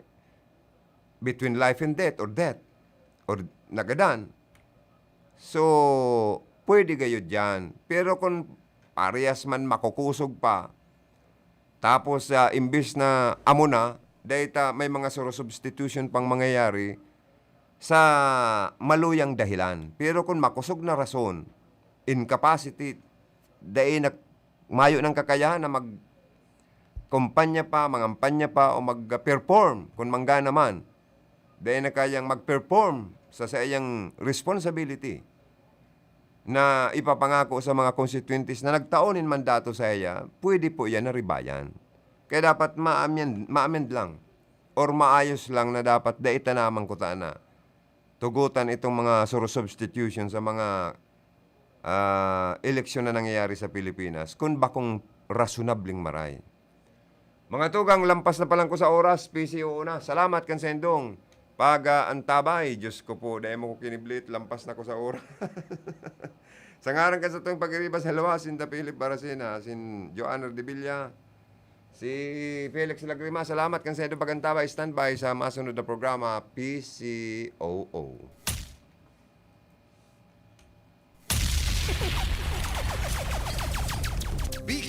between life and death or death or nagadan. So, pwede gayud yan. Pero kung parehas man makukusog pa, tapos, ah, imbis na amo na, dahil ta may mga suro substitution pang mangyayari, sa maluyang dahilan. Pero kun makosog na rason, incapacity, dai na, mayo nang kakayahan na magkampanya pa, mangampanya pa o mag-perform kun manggana man. Dai na kayang mag-perform sa saiyang responsibility na ipapangako sa mga constituentes na nagtao nin mandato saiya, pwede po iyan na ribayan. Kaya dapat ma-amend, ma-amend lang or maayos lang na dapat dai ta naman kutana tugutan itong mga suro-substitution sa mga, ah, eleksyon na nangyayari sa Pilipinas kun bakong rasonableng maray. Mga tugang, lampas na palan ko sa oras, P C, oo na. Salamat kan saindong pag-aantabay. Diyos ko po, dai mo ko kiniblit, lampas na ko sa oras. Sa ngaran kan satong pag-iriba sa luwas, sinda Philip Baracena, sin Joanna Ardevilla, si Felix Lagrima, salamat kan saindong pag-antabay. Standby sa masunod na programa, P C O O.